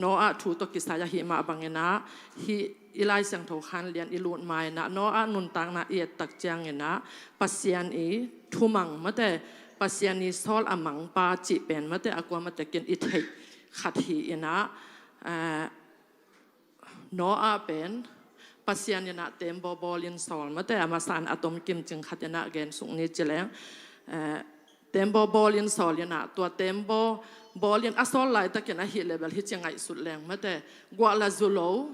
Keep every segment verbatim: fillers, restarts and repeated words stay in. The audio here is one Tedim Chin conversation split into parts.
Noah thu tawh kisai ahih mah bangin ah, hih i Lai Siangtho Khanlian i lut ma-in ah, Noah nuntakna i et tak ciangin ah, Pasian i thumang mate, Pasian i sawl a mangpa cih pen mate, a kuamah tekin i theih khat hi-in ah, eh, Noah pen Pasian in ah tembaw bawlin sawl mate, a masa-in a tomkim cing khat in ah gen suk ni ci leng, eh, tembaw bawlin sawl in ah, tua tembaw bawlin a sawl laitakin ahih leh bel hih ci ngaihsut leng mate, guah la zu lo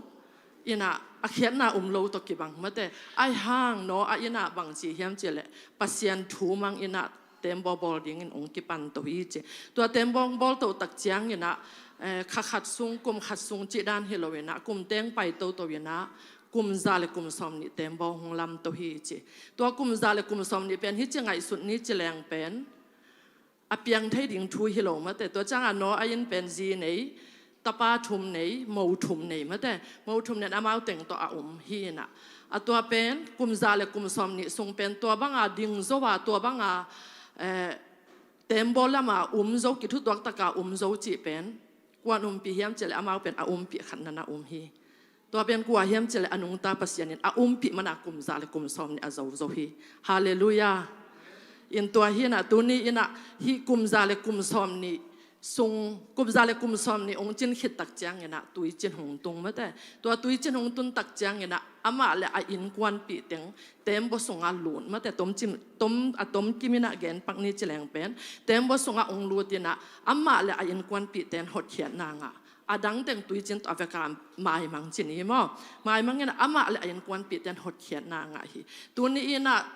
in ah, a khiatna um lo tawh kibang mate. Ahih hang Noah in ah bang ci hiam cih leh, Pasian thu mang in ah tembaw bawl dingin hong kipan to hi ci. Tua tembaw hong bawl to tak ciangin ah, eh, kha khat sung, kum khat sung cih dan hi lo in ah, kum teng pai toto in ah, kum za le kum sawm nih tembaw hong lam to hi ci. Tua kum za le kum sawm nih pen hih ci ngaihsut ni ci leng pen, a piang thei ding thu hi lo mate. Tua ciangah Noah in pen zi nei, tapa thum nei, mo thum nei mate. Mo thum nei in amau teng tawh a um hi in ah, a tua pen kum za le kum sawm nih sung pen tua banga ding zo a, tua banga, eh, tembaw lama um zo, kithutuak taka um zo cih pen kuan umpih hiam cih leh amau pen a umpih khat na na um hi. Tua pen kua hiam cih leh a nungta Pasian in a umpih mana kum za le kum sawm nih a zo zo hi. Halleluiah. In tua hi in ah, tuni in ah hih kum za le kum sawm nih sung, kum za le kum sawm nih hong cin khit tak ciangin ah tuicin hong tung mate. Tua tuicin hong tun tak ciangin ah amah le a innkuanpih teng tembaw sungah lut mate. Tomcim, tom, a tomkim in ah gen pak ni ci leng pen, tembaw sungah hong lut in ah amah le a innkuanpih ten hotkhiatna ngah. A dang teng tuicin tawh a veka maimang ci ni maw. Maimang in ah amah le a innkuanpih ten hotkhiatna ngah hi. Tuni in ah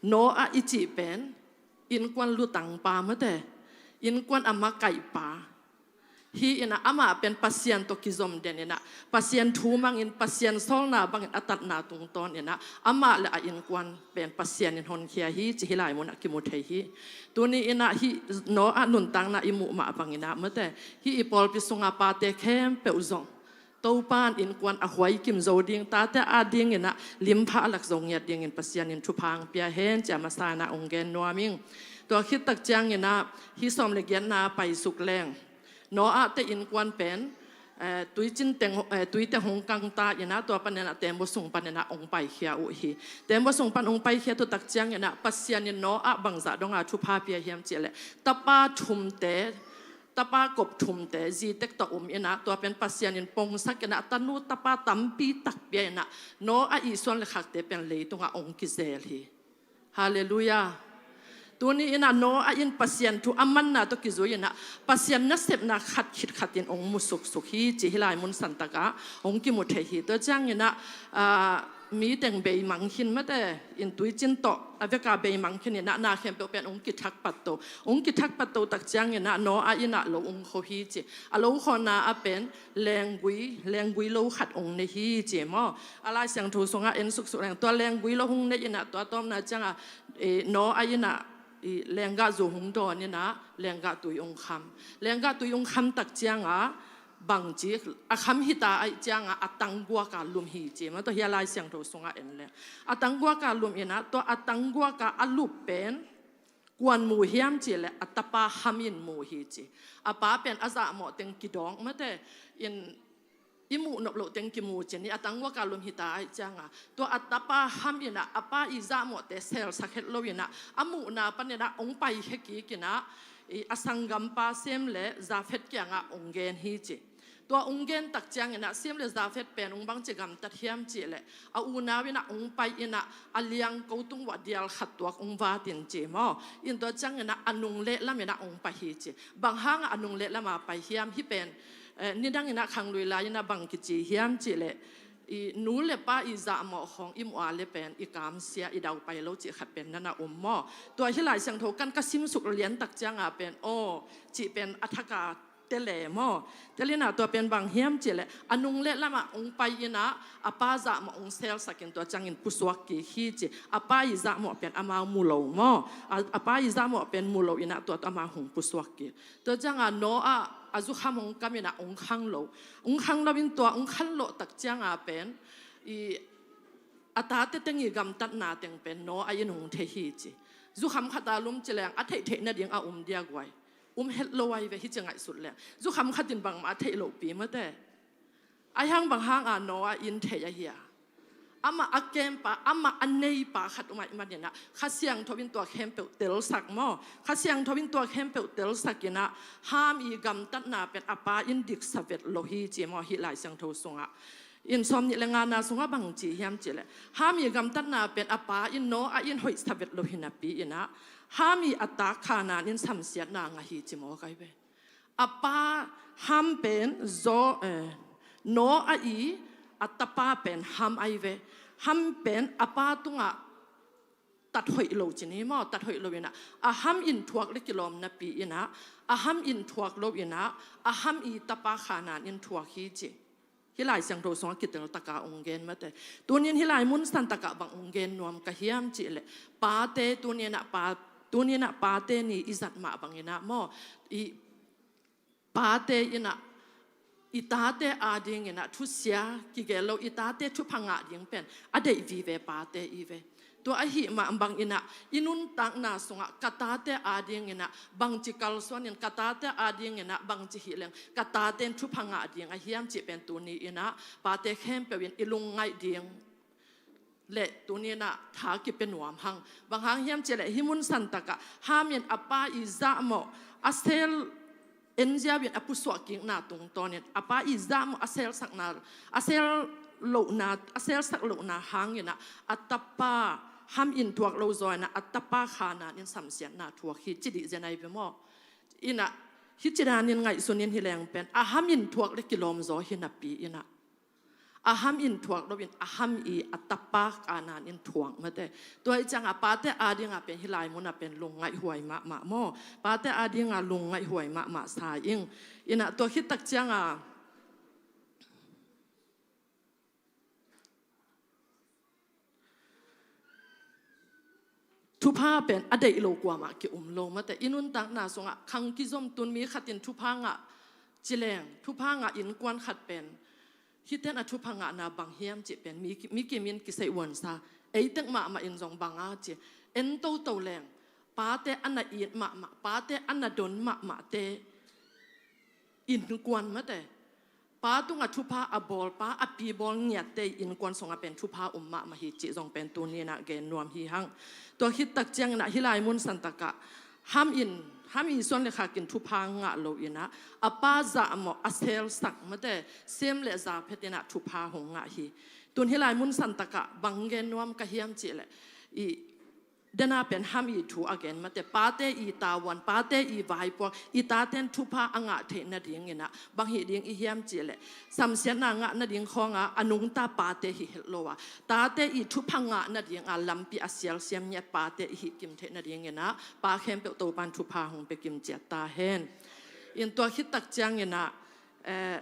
Noah i cih pen innkuan lutangpa mate, innkuan a makaihpa hi in ah, amah pen Pasian tawh kizom den in ah, Pasian thu mangin, Pasian sawlna bangin a tatna tungtawn in ah, amah le a innkuan pen Pasian in honkhia hi ci hih lai munah kimu thei hi. Tuni in ah hih Noah nuntakna i muh mah bangin ah mate, hih i pawlpi sunga pate khempeuh zong Topa in innkuan a huaikim zo ding, tate adingin ah limpha a lak zo ngiat dingin Pasian in thupha hong pia hen ci a masa-in ah hong gen nuam ing. Tua khit tak ciangin ah hih sawm le giatna paisuk leng, Noah te innkuan pen, eh, tuicin teng, eh, tuite hong kangta in ah, tua panin ah tembaw sung panin ah hong paikhia uh hi. Tembaw sung pan hong paikhia tu tak ciangin ah Pasian in Noah bangzah donga thupha pia hiam cih leh, tapa thumte, tapa kop thumte zi tek tawh um in ah, tua pen Pasian in pongsak in ah, tanu tapa tampi tak pia in ah, Noah i suan le khakte pen leitungah hong kizel hi. Halleluiah. Tuni in ah Noah in Pasian thu a manna tawh kizui in ah, Pasian nasepna khat khit khat in hong mu suksuk hi ci hih lai mun santak ah hong kimu thei hi. Tua ciangin ah, ah, mi teng beimang khin mate, in tuicin tawh a veka beimang khin in ah, na khempeuh pen hong kithak pat to. Hong kithak pat to tak ciangin ah Noah in ah lo hong kho hi ci. A lo khona ah pen lenggui, lenggui lo khat hong nei hi ci maw. A Lai Siangtho sungah en suksuk leng, tua lenggui lo hong nei in ah, tua tawpna ciangah, eh, Noah in ah, i lenggah zu hong dawn in ah, lenggah tui hong kham. Lenggah tui hong kham tak ciangah bangci, a kham hita ahih ciangah a tangguaka lum hi ci maw. Tua hi a Lai Siangtho sungah en leng, a tangguaka lum in ah, tua a tangguaka a lup pen kuan mu hiam cih leh a tapa Ham in mu hi ci. A pa pen a zahmawh teng kidawk mate, in i muh nop loh teng kimu ci ni, a tangguaka lum hita ahih ciangah, tua a tapa Ham in ah a pa i zahmawhte selsak het lo in ah, a muhna panin ah hong paikhia kik in ah, i a sanggampa Sem le Jafet kiangah hong gen hi ci. Tua hong gen tak ciangin ah Sem le Jafet pen hong bangci gamtat hiam cih leh, a unau in ah hong pai in ah a liangko tung uah dial khat tuak hong vat in ci maw. In tua ciangin ah a nungleh lam in ah hong pai hi ci. Bang hangah a nungleh lama pai hiam? Hih pen, eh, nidang in ah khanglui lai in ah bang kici hiam cih leh, i nu le pa i zahmawh khawng i muh a leh pen i kamsia, i daupai lo cih khat pen na na um maw. Tua hih Lai Siangtho kan ka simsuk lian tak ciangah pen, aw cih pen a thaka tel e maw. Tel in ah tua pen bang hiam cih leh, a nungleh lamah hong pai in ah a pa zahmawh hong selsak in tua ciangin pusuak kik hi ci. A pa i zahmawh pen amau mu lo maw. A, a pa i zahmawh pen mu lo in ah tua tawh amau hong pusuak kik. Tua ciangah Noah a zukham hong kam in ah hong khang lo. Hong khang lo in tua hong khan loh tak ciangah pen, i a tate teng i gamtatna teng pen Noah in hong thei hi ci. Zukham khat a lum ci leng a theihtheih nading a um dia guai. Um het lo ahi ve, hih ci ngaihsut leh. Zukham khat in bangmah a theih lohpi mate. Ahi hang bang hanga Noah in thei ahi a? Amah a kempa, amah a neipa khat um ahih maninah Kha Siangtho in tua khempeuh telsak maw? Kha Siangtho in tua khempeuh telsak inah Ham i gamtatna pen a pa in diksa vet lo hi ci maw, hih Lai Siangtho sungah. In sawm nih le ngana sungah bang ci hiam cih leh, Ham i gamtatna pen a pa in Noah in hoihsa vet lo hi napi inah Ham i a tak Khanaan in samsiatna ngah hi ci maw kai ve. A pa Ham pen zaw, eh, Noah i a tapa pen Ham ahi ve. Ham pen a pa tungah tat hoih lo ci ni maw, tat hoih lo inah a Ham in thuak le kilawm napi inah a Ham in thuak lo inah a Ham i tapa Khanaan in thuak hi ci. Hih Lai Siangtho sungah kitel taka ong gen mate. Tunin hih lai mun san takah bang ong gen nuam ka hiam cih leh, pate tuninah pa, tuninah pate ni i zat mah banginah maw, i pate inah i tate adinginah thusia kigel lo, i tate thupha ngah ding pen a deih vive pate i ve. Tua ahih mah banginah i nuntakna sungah ka tate adinginah bangci kalsuanin, ka tate adinginah bangci hih leng ka taten thupha ngah ding a hiam cih pen tuni inah pate khempeuh in i lungngaih ding le tuninah tha kipia nuam hang. Bang hang hiam cih leh hih mun san takah Ham in a pa i zahmawh a sel, en ziau in a pusuah kikna tungtawnin a pa i zahmawh a selsakna, a sel lohna, a selsak lohna hanginah a tapa Ham in thuak lo zaw inah a tapa Khanaan in samsiatna thuak hi ci dih zen ahi ve maw? Inah hih ci danin ngaihsunin hi leng pen a Ham in thuak le kilawm zaw hi napi inah a Ham in thuak loin a Ham i a tapa Khanaan in thuak mate. Tua hi ciangah pate adinga pen hih lai muna pen lungngaih huai mahmah maw? Pate adinga lungngaih huai mahmah sa ing. Inah tua khit tak cianga thupha pen a deih lo kuamah ki-um lo mate. I nuntakna sungah khang kizom tun mi khatin thupha ngah ci leng, thupha ngah innkuan khat pen hihten a thupha ngahna bang hiam cih pen mi, mi kimin kisei uansa. Ei tek mahmah in zong banga ci en toto leng, pate a na it mahmah, pate a na don mahmahte innkuan mate. Pa tungah thupha a bawl, pa a pi bawl ngiatte innkuan sungah pen thupha um mahmah hi cih zong pen tuninah gen nuam hi hang. Tua khit tak cianginah hih lai mun san takah Ham in, Ham i suan le khakin thupha ngah lo inah a pa zahmawh a selsak mate, sem le za phet inah thupha hong ngah hi. Tun hih lai mun san takah bang gen nuam ka hiam cih leh, i dena pen Ham i thu a gen mate, pate i tavuan, pate i vaipuak, i taten thupha a ngah theih nadinginah bang hih ding i hiam cih leh, samsiatna ngah nading khawnga a nungta pate hi het lo a, tate i thupha ngah nadinga lampi a sialsiam ngiat pate i hih kim theih nadinginah pa khempeuh Topan thupha hong pia kim ciat ta hen. In tua khit tak cianginah, eh,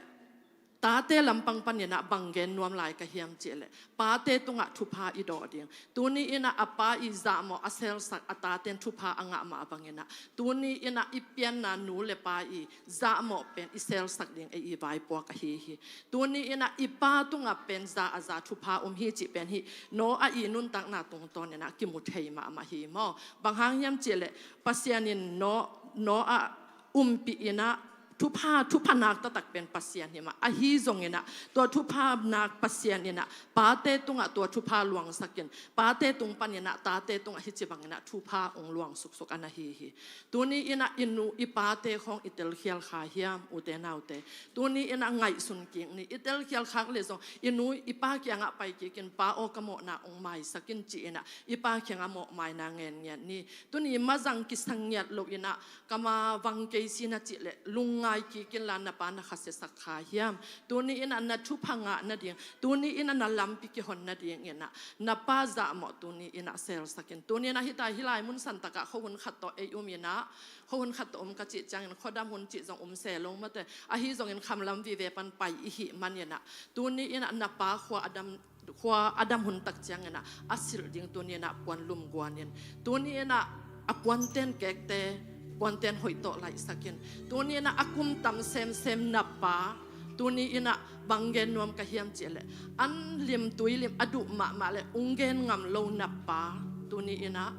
tate lampang paninah bang gen nuam lai ka hiam cih leh, pate tungah thupha i dawh ding. Tuni inah a pa i zahmawh a selsak a taten thupha a ngah mah banginah tuni inah i pianna nu le pa i zahmawh pen i selsak ding ei i vaipuak ahi hi. Tuni inah i pa tungah pen za a za thupha um hi cih pen hih Noah i nuntakna tungtawninah kimu thei mahmah hi maw? Bang hang hiam cih leh Pasian in Noah, Noah umpih inah thupha, thupha nak taktak pen Pasian hi mah. Ahi zonginah tua thupha nak Pasian inah pate tungah tua thupha luangsakin, pate tung paninah tate tungah hih ci banginah thupha ong luang suksuk a na hi hi. Tuni inah i nu i pate khawng i telkhial kha hiam, ute naute? Tuni inah ngaihsun kik ni, i telkhial khak le zong i nu i pa kiangah pai kikin, pa aw ka mawhna ong maisakin ci inah i pa kiangah mawhmaina ngen ngiat ni. Tuni mazang kisang ngiat lo inah kama vang kei si na cih leh lungngai kikin la na pa na khasiasak kha hiam? Tuni inah na thupha ngah nading, tuni inah na lampi kihon nadinginah na pa zahmawh tuni inah selsakin. Tuni inah hita hih lai mun san takah khuahun khat tawh ei um inah, khuahun khat tawh um ka cih ciangin khuadam hun cih zong um se lo mate. Ahi zongin khamlam vive pan pai i hih maninah tuni inah na pa khua a dam, khua a dam hun tak cianginah a silh ding tuni inah puan lum guanin, tuni inah a puanten kekte, puanten hoih tawh laihsakin, tuni inah a kum tam semsem na pa, tuni inah bang gen nuam ka hiam cih leh, an lim tui lim a duh mahmah leh ung gen ngam lo na pa, tuni inah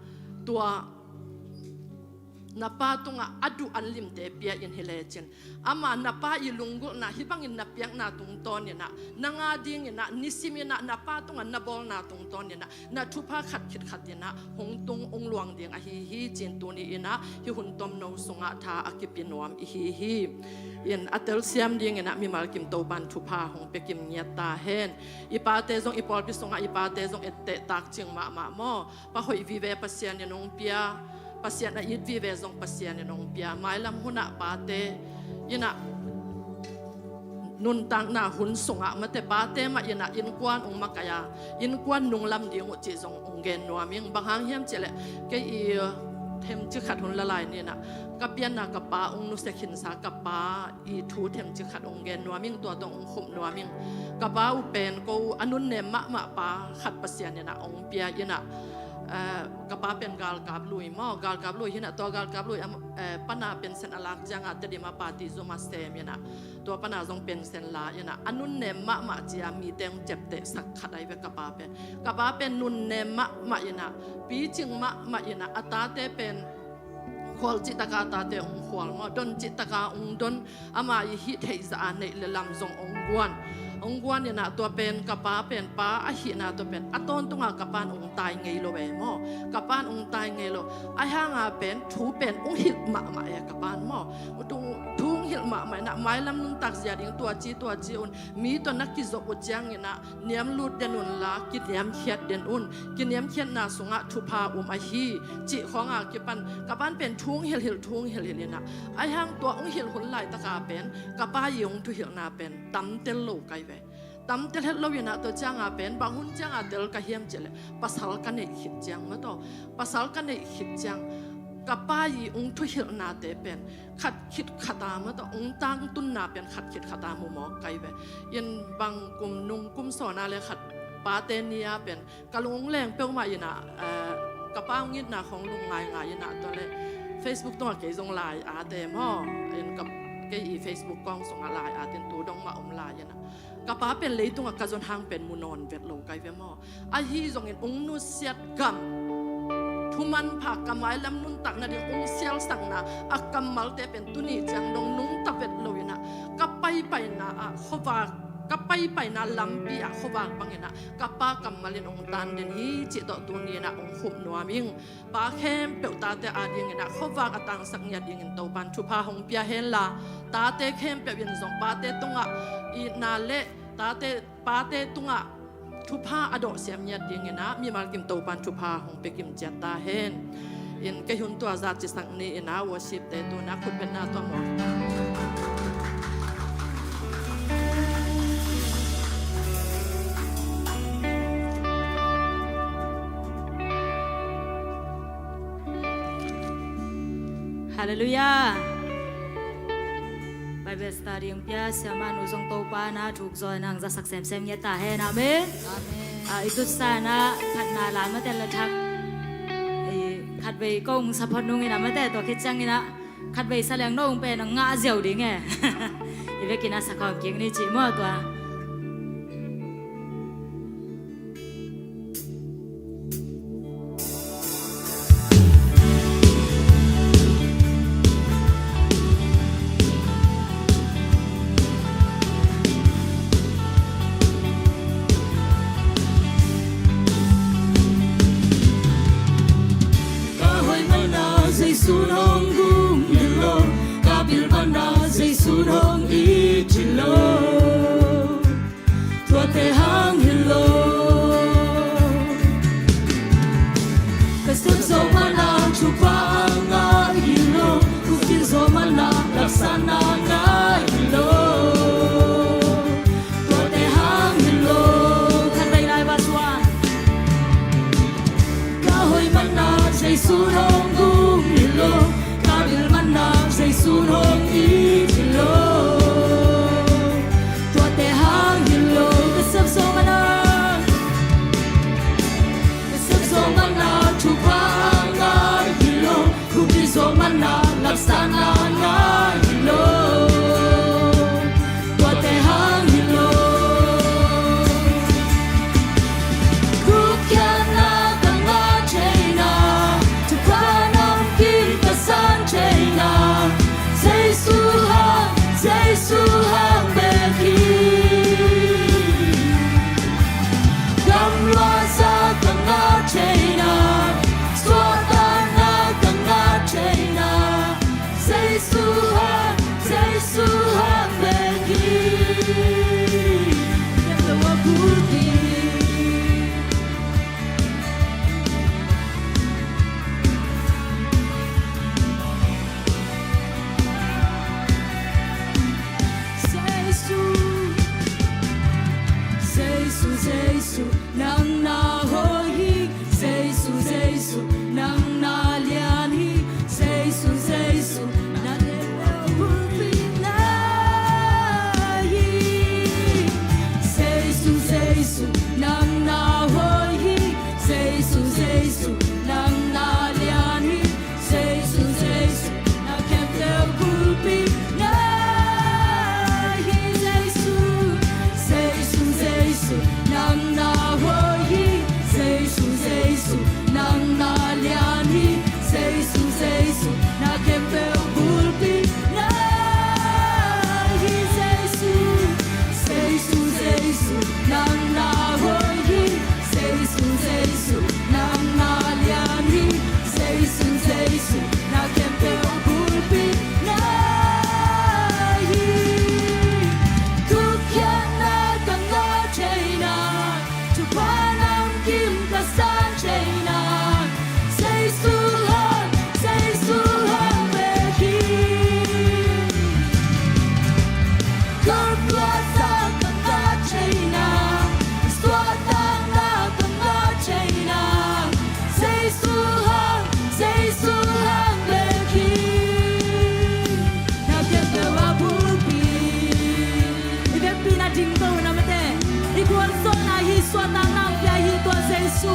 tua na pa tungah a duh an limte pia in hi lecin, ama na pa i lunggulhna hih bangin na piakna tungtawn inah, nang a ding inah, nisim inah na pa tungah na bawlna tungtawn inah, na thupha khat khit khat inah hong tung hong luang ding ahi hi, ci-in tuni inah hih hun tomno sungah tha a kipia nuam i hi hi. In a telsiam ding inah mimal kim Topan thupha hong pia kim ngiat ta hen. I pate zong, i pawlpi sungah i pate zong etteh tak cing mahmah maw. Pa hoih vive Pasian in hong pia, Pasian a it vive zong Pasian in hong pia. Mailam hunah pate inah nuntakna hun sungah mate pate mah inah innkuan hong makaih a, innkuan nunglam ding uh cih zong hong gen nuam ing. Bang hang hiam cih leh kei i themcik khat hun la lai ni inah ka pianna ka pa hong nusia khinsa ka pa i thu themcik khat hong gen nuam ing, tua tawh hong khum nuam ing. Ka pa uh pen ko a nunnem mahmah pa khat Pasian inah hong pia inah, eh, ka pa pen galkap lui maw, galkap lui hi inah, tua galkap lui a, eh, pana pension a lak ciangah Tedim a party zum a sem inah, tua pana zong pension la inah, a nunnem mahmah ci-a mite hong ciaptehsak khat ahi ve ka pa pen. Ka pa pen nunnem mahmah inah, picing mahmah inah, a tate pen khual cihtaka a tate hong khual maw, don cihtaka hong don, ama i hih theih zah a neih le lam zong hong guan. Hong guan inah tua pen ka pa pen pa ahihna tua pen a tawntunga ka pan hong tai ngei lo e maw. Ka pan hong tai ngei lo. Ahi hanga pen thu pen hong hilh mahmah e ka pan maw. Thu, thu hong hilh mahmah inah mailam nuntak zia ding tua ci tua ci un, mi tawh na kizop uh ciang inah niamlut den unla, kiniamkhiat den un. Kiniamkhiatna sungah thupha um ahi, cih khawnga kipan ka pan pen thu hong hilhhilh, thu hong hilhhilh inah. Ahi hang tua hong hilh hun laitaka pen ka pa i hong thuhilhna pen tamtel lo kai ve. Tamtel het lo inah tua cianga pen bang hun cianga tel ka hiam cih leh pasal ka neih khit ciang maw taw. Pasal ka neih khit ciang ka pa i hong thuhilhnate pen khat khit khata maw taw, hong tangtunna pen khat khit khata mu mawk kai ve. In bang kum nung kum sawna le khat pate ni-a pen ka lung hong leng peuhmah inah, eh, ka pa hong itna khawng lung ngaingai inah tua le Facebook tungah kei zong lai ate maw. In ka, kei i Facebook kawng sungah lai atin tu dong mah om lai inah. Ka pa pen leitungah ka zon hang pen mu nawn vet lo kai ve maw. Ahi zongin hong nusiat gam, thumanpha ka mailam nuntak nading hong sialsakna a kammalte pen tuni ciang dong nungta vet lo inah, ka paipaina ah khuavak, ka paipaina lampi ah khuavak bang inah ka pa kammal in hong tan den hi, cih tawh tuni inah hong khum nuam ing. Pa khempeuh tate ading inah khuavak a tangsak ngiat dingin Topan thupha hong pia henla, tate khempeuh in zong pate tungah itna le tate, pate tungah thupha a dawhsiam ngiat ding inah mimal kim Topan thupha hong pia kim ciat ta hen. In kei hun tua zah cisak ni inah worship te tu inah khutbetna tua maw. Halleluiah. Bible study hong pia siamah nu zong Topa na thuk zaw inah hong zasak semsem ngiat ta hen. Amen. Amen. Ah, i tutsa inah khatna la mate la thak, eh, khatvei kong sa phot nung inah mate tua khit ciang inah khatvei sa leng no hong pen a ngah ziau ding e. I vekin a sa khawm kik ni cih maw tua. Ka hoih mana Jesu nong gum lo, ka bil mana Jesu nong it lo. Nang na hoih hi, Jesu, Jesu, nang na lian hi, Jesu, Jesu, na khempeuh bulpi na hi. Jesu, Jesu, nang na hoih hi, Jesu, Jesu, nang na lian hi, Jesu, Jesu, na khempeuh bulpi na hi. Jesu, Jesu, Jesu, nang na hoih hi. Jesu, Jesu, nang na lian hi. Jesu, Jesu, na khempeuh bulpi na hi. Jesu, Jesu, Jesu, nang na hoih hi. Jesu, Jesu, nang na lian hi. Jesu, Jesu, na khempeuh bulpi na hi. Thukkhiatna ka ngah theihna, thupha namkim ka san theihna, Jesu hang, Jesu hang bek hi. Gamluatsa ka ngah theihna, suahtakna ka ngah theihna, Jesu hang, Jesu hang bek hi. Na khempeuh a bulpi. I vekpi na ding ko na mate. I gualzawhna hi, suahtakna hong pia hi tua Jesu.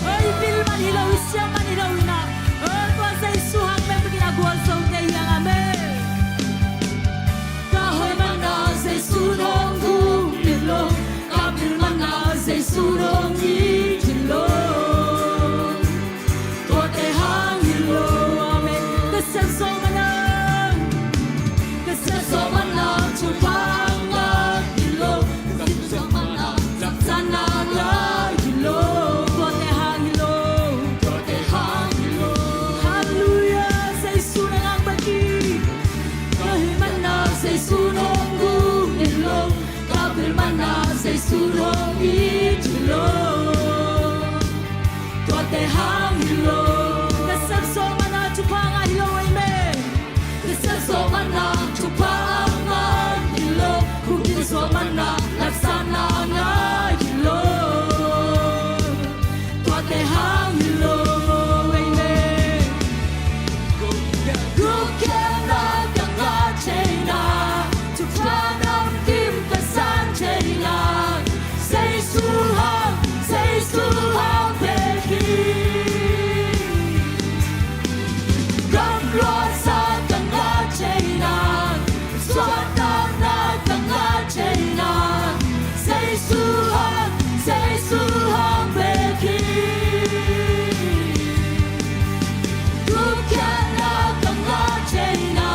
Oi, i pil man hi lo, i siam man hi lo hi na. Oi, tua Jesu hang bek bek in a gualzo kei hi hang, amen. Ka hoih manin Jesu hong gum hi lo, ka pil manin Jesu hong it hi lo. Tuate hang hi lo, amen. Ka siam zawh manin, ka siam zawh manin thupha ngah hi lo. Ka siam zawh manin laksana ngah hi lo. Tuate hang hi lo, tuate hang hi lo. Halleluiah, Jesu na hang bek hi. Ka hoih manin Jesu hong gum hi lo, ka pil manin Jesu hong it hi lo. Tuate hang hi lo. Ka siam zawh manin thupha ngah hi lo, amen. Ka siam zawh manin thupha ngah hi lo. Ka pil zawh manin laksana ngah hi lo. Tuate hang hi lo, amen. Thukkhiatna ka ngah theihna, thupha namkim ka san theihna, Jesu hang, Jesu hang bek hi. Gamluatsa ka ngah theihna, suahtakna ka ngah theihna, Jesu hang, Jesu hang bek hi. Thukkhiatna ka ngah theihna,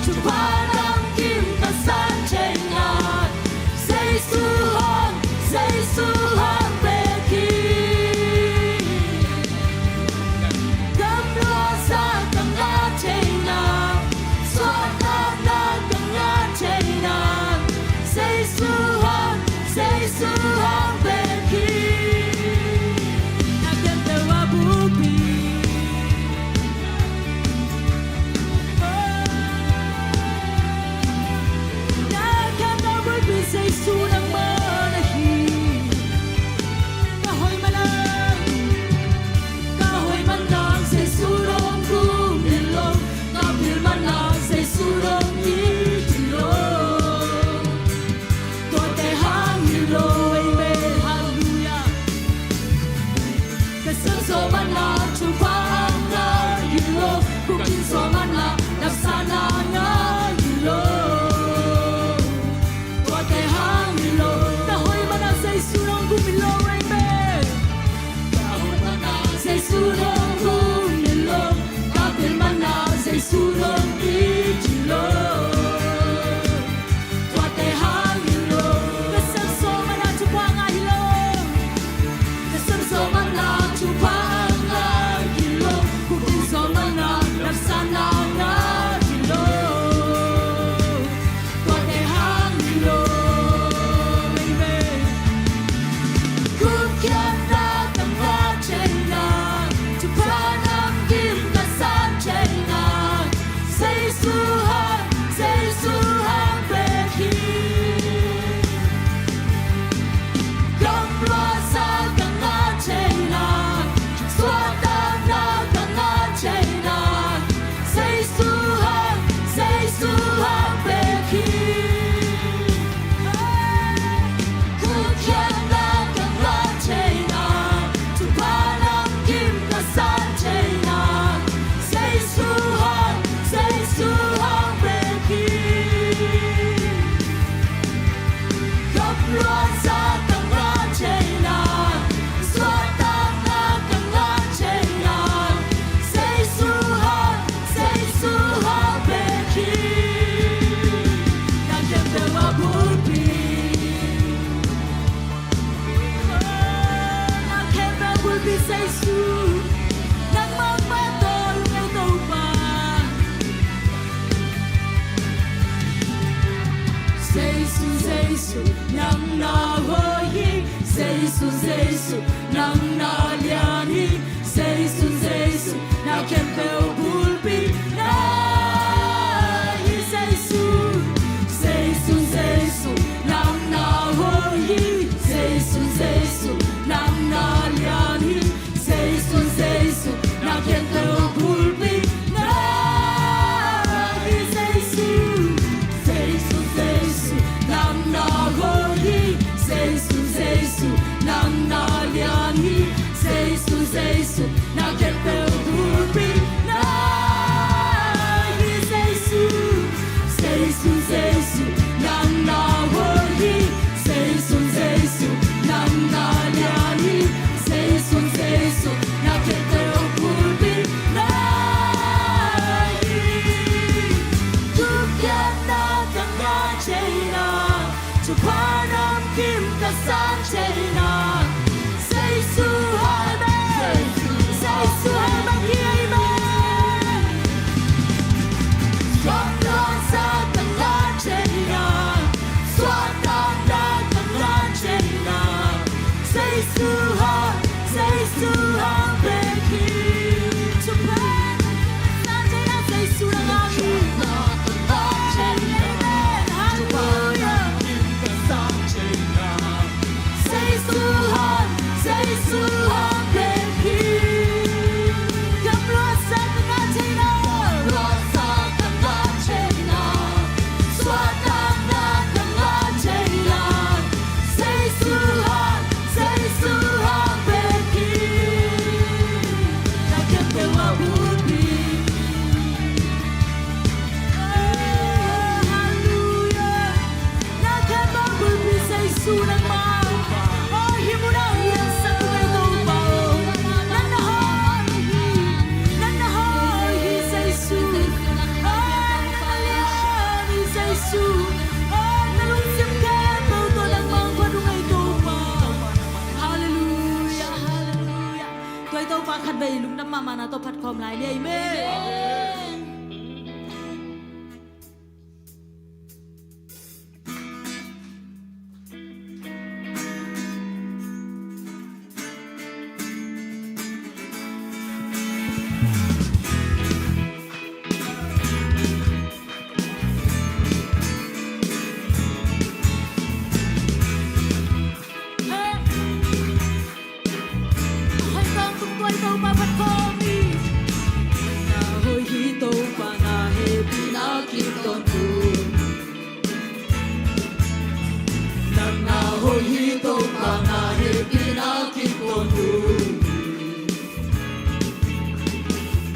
thupha namkim ka san theihna, Jesu hang, Jesu hang bek hi. Gamluatsa ka ngah theihna, suahtakna ka ngah theihna, Jesu hang, Jesu hang bek hi. Na khempeuh a bulpi. Na khempeuh a bulpi Jesu nangmah na hi. Ka hoih manin, ka hoih manin Jesu hong gum hi lo, ka pil manin Jesu hong it hi lo. Tuate hang hi lo, amen. Nang na hoih hi, Jesu, Jesu, nang na lian hi, Jesu, Jesu, na khempeuh bulpi na hi, Jesu, Jesu, Jesu, nang na hoih hi, Jesu, Jesu, nang na lian hi, Jesu, Jesu, na khempeuh bulpi na hi, Jesu, Jesu, Jesu, nang na hoih hi, Jesu, Jesu, nang na lian hi, Jesu, Jesu, na khempeuh bulpi na hi, Jesu, Jesu, Jesu, nang na hoih hi, Jesu, Jesu, nang na lian hi, Jesu, Jesu, na khempeuh bulpi na hi. Thupiakna ka ngah thei na, thupha namkim ka san thei na, Jesu hai bek, Jesu hai bek hi, amen. Suakta sa ka ngah thei na, suakta na ka ngah thei na, Jesu hai, Jesu hai bek hi. Thupha namkim ka san thei na, Jesu na ngah hi. Amen. Halleluiah. Jesu hai, Jesu hai bek hi. Gamluatsa ka ngah thei na, gamluatsa ka ngah thei na, suahtakna ka ngah thei na, Jesu hai, Jesu hai bek hi. Na khempeuh ah bulpi. Oh, halleluiah. Na khempeuh bulpi Jesu nangmah. Oh, hih mun ah hong piangsak tung ei Topa. Nang na hoih hi. Nang na hoih hi Jesu. Oh, nang na lian hi Jesu. Oh, na lungsim khempeuh tawh nangmah hong phat tung ei Topa. Halleluiah, halleluiah. Tua ei Topa khatvei lungdam mahmahna tawh phat khawm lai ni, amen. Hoih tawng tung tua ei Topa phat khawm hi. Na hoih hi Topa, na hehpihna kim tawntung. Nang na hoih hi Topa, na hehpihna kim tawntung.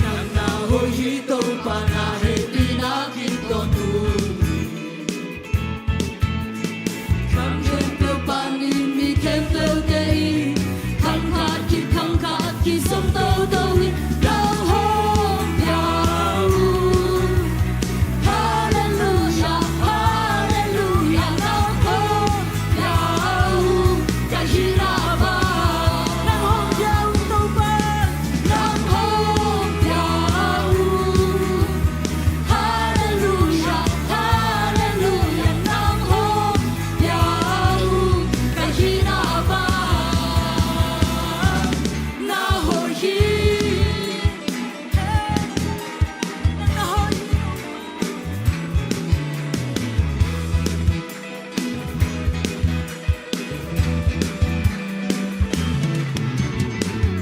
Nang na hoih hi Topa, na hehpihna kim tawntung. Khang khempeuh panin mi khempeuhte in khang khat khit khang khat khit zong toto in nang hong pia uh. Halleluiah, halleluiah, nang hong pia uh. Ka hihna bang nang hong pia uh Topa, nang hong pia uh. Halleluiah, halleluiah, nang hong pia uh. Ka hihna bang na hoih hi. Nang na hoih hi.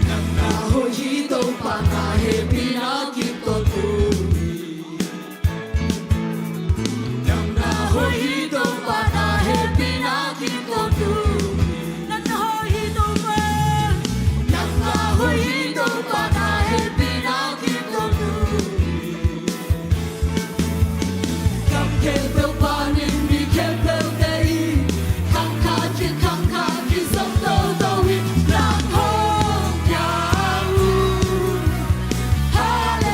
Nang na hoih hi Topa, na hehpihna kim tawntung. Nang na hoih hi Topa, na hehpihna kim tawntung. Nang na hoih hi Topa. Nang na hoih hi Topa, na hehpihna kim tawntung. Gam khempeuh panin mi khempeuhte in khang khat khit khang khat khit zong toto in nang hong pia uh.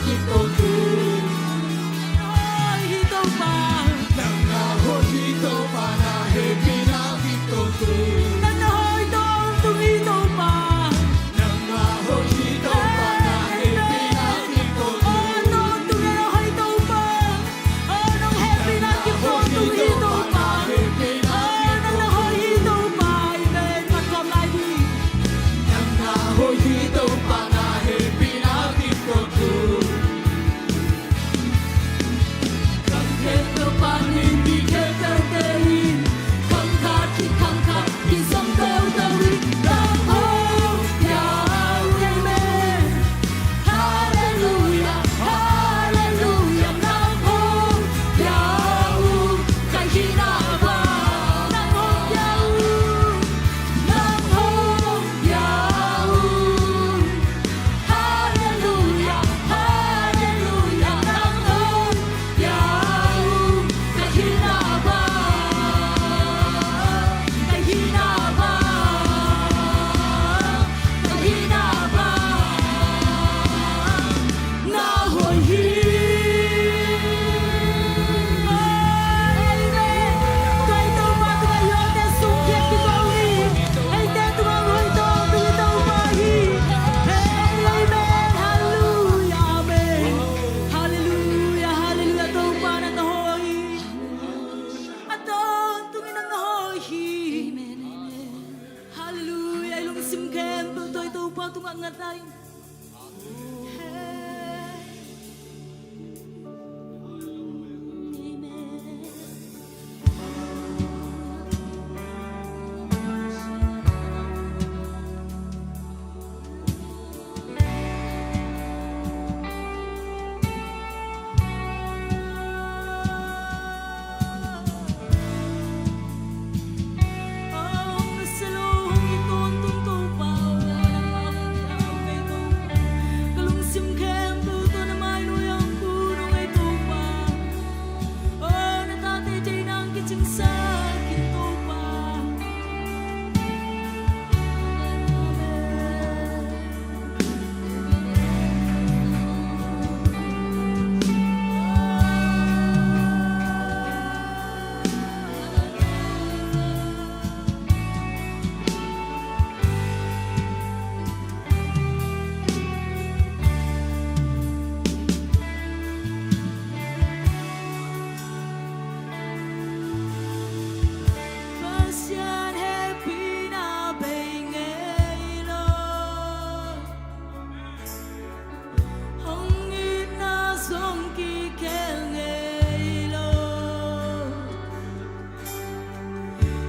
Nang na hoih hi Topa. Nang na hoih hi Topa, na hehpihna kip tawh tu. Nang na hoih tawntung hi Topa. Nang na hoih hi Topa, na hehpihna kip tawh tu. Amen. Aw, tawntung hi Topa. Aw, nong hehpihna kip tawh tu hi Topa. Aw, nang na hoih hi Topa. Amen. Ka kawm lai ding. Nang na hoih hi Topa, na hehpihna kip tawh tu. Khang khempeuh panin mi khempeuh te in, khang khat khit khang khat kizom tawh tawh in, nang hong pia uh. Amen. Halleluia, halleluia, nang hong pia uh. Ka hihna bang nang hong pia uh. Nang hong pia uh. Halleluia, halleluia, nang hong pia uh. Ka hihna bang, ka hihna bang, ka hihna bang na hoih hi. Amen. Tua i Topa tungah i hoihte sungkhiat kik ni. Eite tungah hoih tawntung Topa hi. Amen. Halleluia. Amen. Halleluia. Halleluia. Topa nang na hoih hi. A tawntung in nang na hoih hi. Halleluia. I lungsim khempeuh tawh i Topa tungah ngat lai. Pasian hehpihna bei ngei lo. Hong itna zong kikhel ngei lo.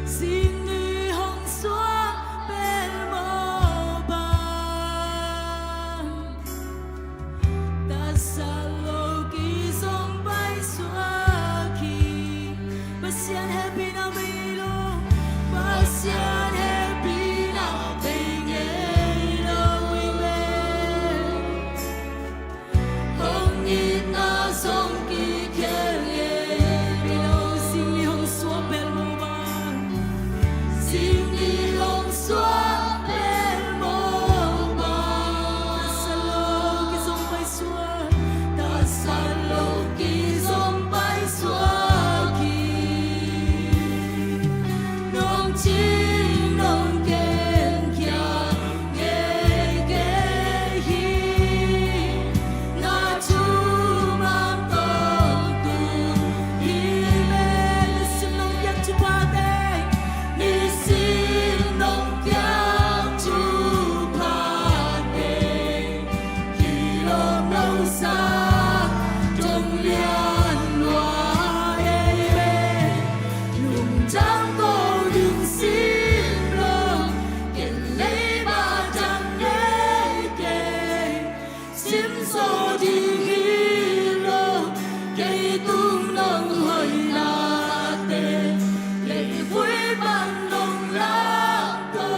Zing ni hong suak bel maw bang, tasat lo kizom paisuak hi. Pasian hehpihna bei ngei lo. Pasian hehpihna bei ngei lo. Amen. Hong itna zong kikhel ngei lo. Zing ni hong suak bel maw bang. Zing ni hong suak bel maw bang. Tasat lo kizom paisuak. Tasat lo kizom paisuak hi. Nong cing nong gen kia ngei kei hi. Na thu mang tawh tu hi. Nisim nong piak thupha teng, nisim nong piak thupha teng, kilawm lo sa dong lian lua ei ve. Lungtang ko ding sim lo, ken leiba dang nei kei. Sim zaw ding hi lo, kei tung nong hoihnate. Leivui pan nong lamto,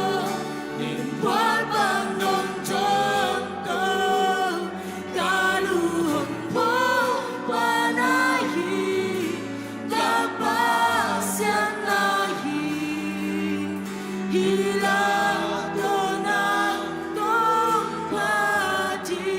limbual pan nong tongto. Ka lung hong pua na hi, ka Pasian na hi. Hih lam tawh nang kong phat hi.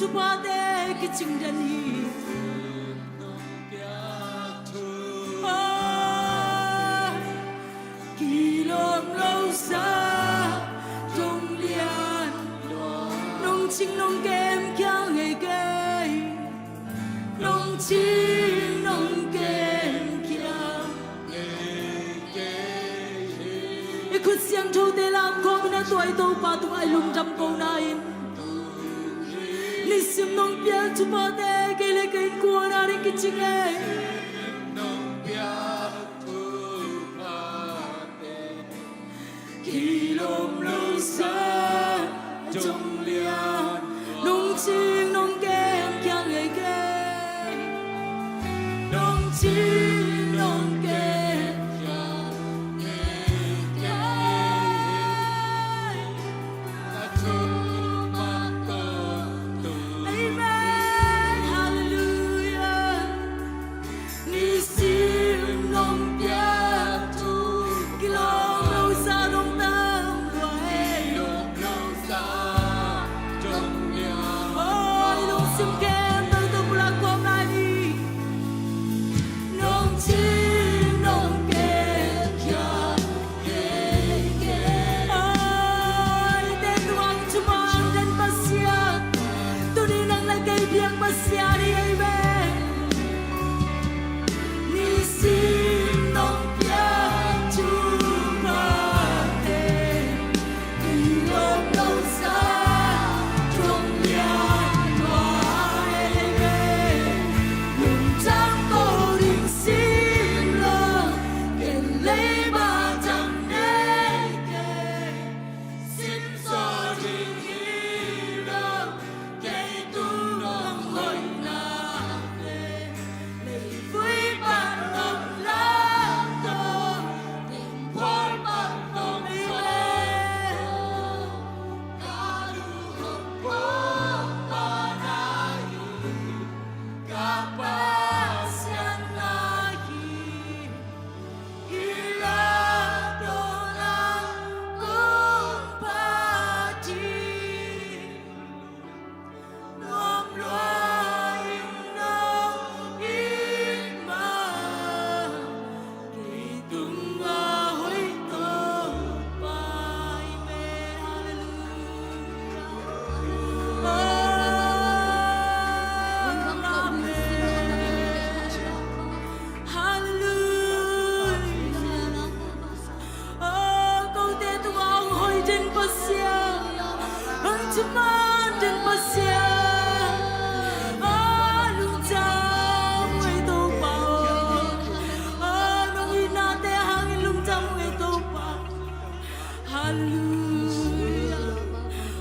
Thupha te kicing den hi. Kilawm lo sa dong lian, nong cing nong kem kia ngei kei. Nong cing nong kem kia ngei kei. I khut siangthote lam khawm in a tuai Topa tungah i lungdam ko na in, nisim nong piak thuphate kei le kei innkuan a ding kicing ei. Kilawm lo sa dong lian, nong cing nong kem kia ngei kei. Nong cing nong kem kia ngei kei. Amen. Hallelujah. Nisim nong piak thu kilawm lo sa dong tam lua ei. Kilawm lo sa dong lian. Oi, lungsim khempeuh tawh pulak kawm lai ni. Nong cing nong kem kia ngei kei. Oi, te tuang thuman den Pasian, tuni nang le kei biak Pasian hi ei ve. Nisim nong piak thuphate kilawm lo sa dong lian lua ei ve. Lungdam ko ding sim lo, ken leiba tang nei kei. Sim zaw ding hi lo, kei tung nong hoihna te. Leivui pan nong lam tawh, tingphual pan nong tawh, ka lu hong pua pa na hi, ka Pasian na hi. Hi la dona kong pati. Nuam lua ing no ing ma. Kei tunga hoih Topa. Amen. Hallelujah. Oh, amen. Hallelujah. Oh, kote tungah hong hoih den Pasian, hong thuman den Pasian. Oh, lungdam ei Topa. Oh, nong itnate hangin lungdam ei Topa. Hallelujah.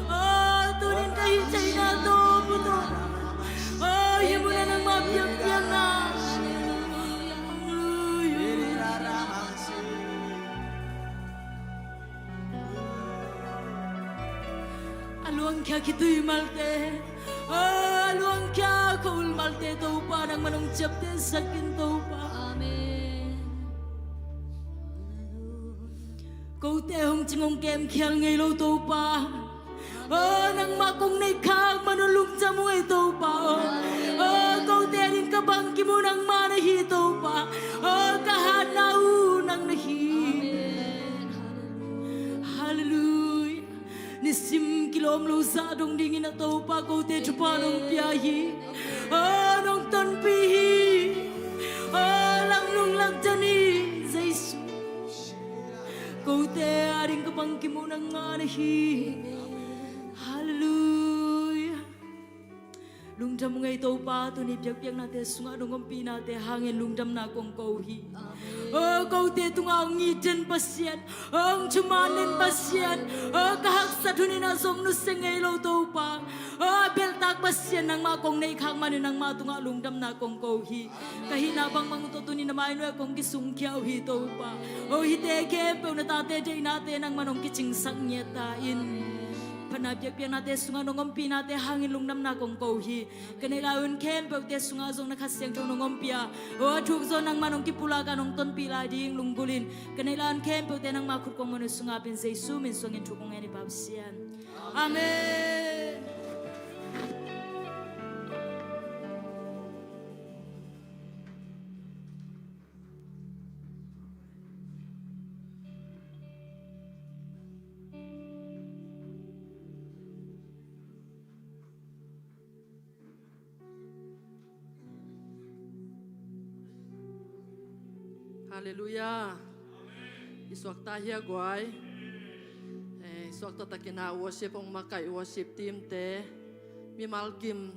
Oh, tunin ka hih theihna tawh Topa. Oh, hih munah nangmah biakpiakna. Hallelujah. A luangkhia khitui malte, oh, a luangkhia khua-ul malte Topa nangmah nong ciaptehsak in Topa. Amen. Kote hong cing hong kemkhial ngei lo Topa. Oh, nangmah kong neih khak man un lungdam uh ei Topa. Oh, oh, kote ding ka bangkim uh nangmah na hi Topa. Oh, ka hatna uh nang na hi. Amen. Hallelujah. Nisim kilawm lo sa dong dingin a Topa kote thupha nong pia hi. Oh, nong tonpih hi. Oh, lam nong lak dan hi Jesu. Kote a ding ka bangkim uh nangmah na hi. Hallelujah. Lungdam ung ei Topa, tuni biakpiaknate sungah nong ompihnate hangin lungdamna kong ko hi. Amen. Oh, kote tungah hong it den Pasian, hong thuman den Pasian, oh, ka haksat hun in a zong nusia ngei lo Topa. Oh, belhtak Pasian nangmah kong neih khak man un nangmah tungah lungdamna kong ko hi. Ka hihna bangbang tawh tuni na mai nuai kong kisungkhia uh hi Topa. Oh, hihte khempeuh na tate deihnate nangmah nong kicingsak ngiat ta in. Phatna biakpiaknate sungah nong ompihnate hangin lungdamna kong ko hi. Ka neih lai hun khempeuhte sungah zong na Kha Siangtho nong ompih a, oh, a thuk zaw nangmah nong kipulak a nong tonpih lai ding lunggulh in. Ka neih lai hun khempeuhte nangmah khut kong muan uh sungah pen Jesu min suangin thu kong ngen hi Pa Pasian. Amen. Halleluiah. I suakta hia guai. Eh, i suakta takin ah worship hong makaih, worship team te, mimal kim,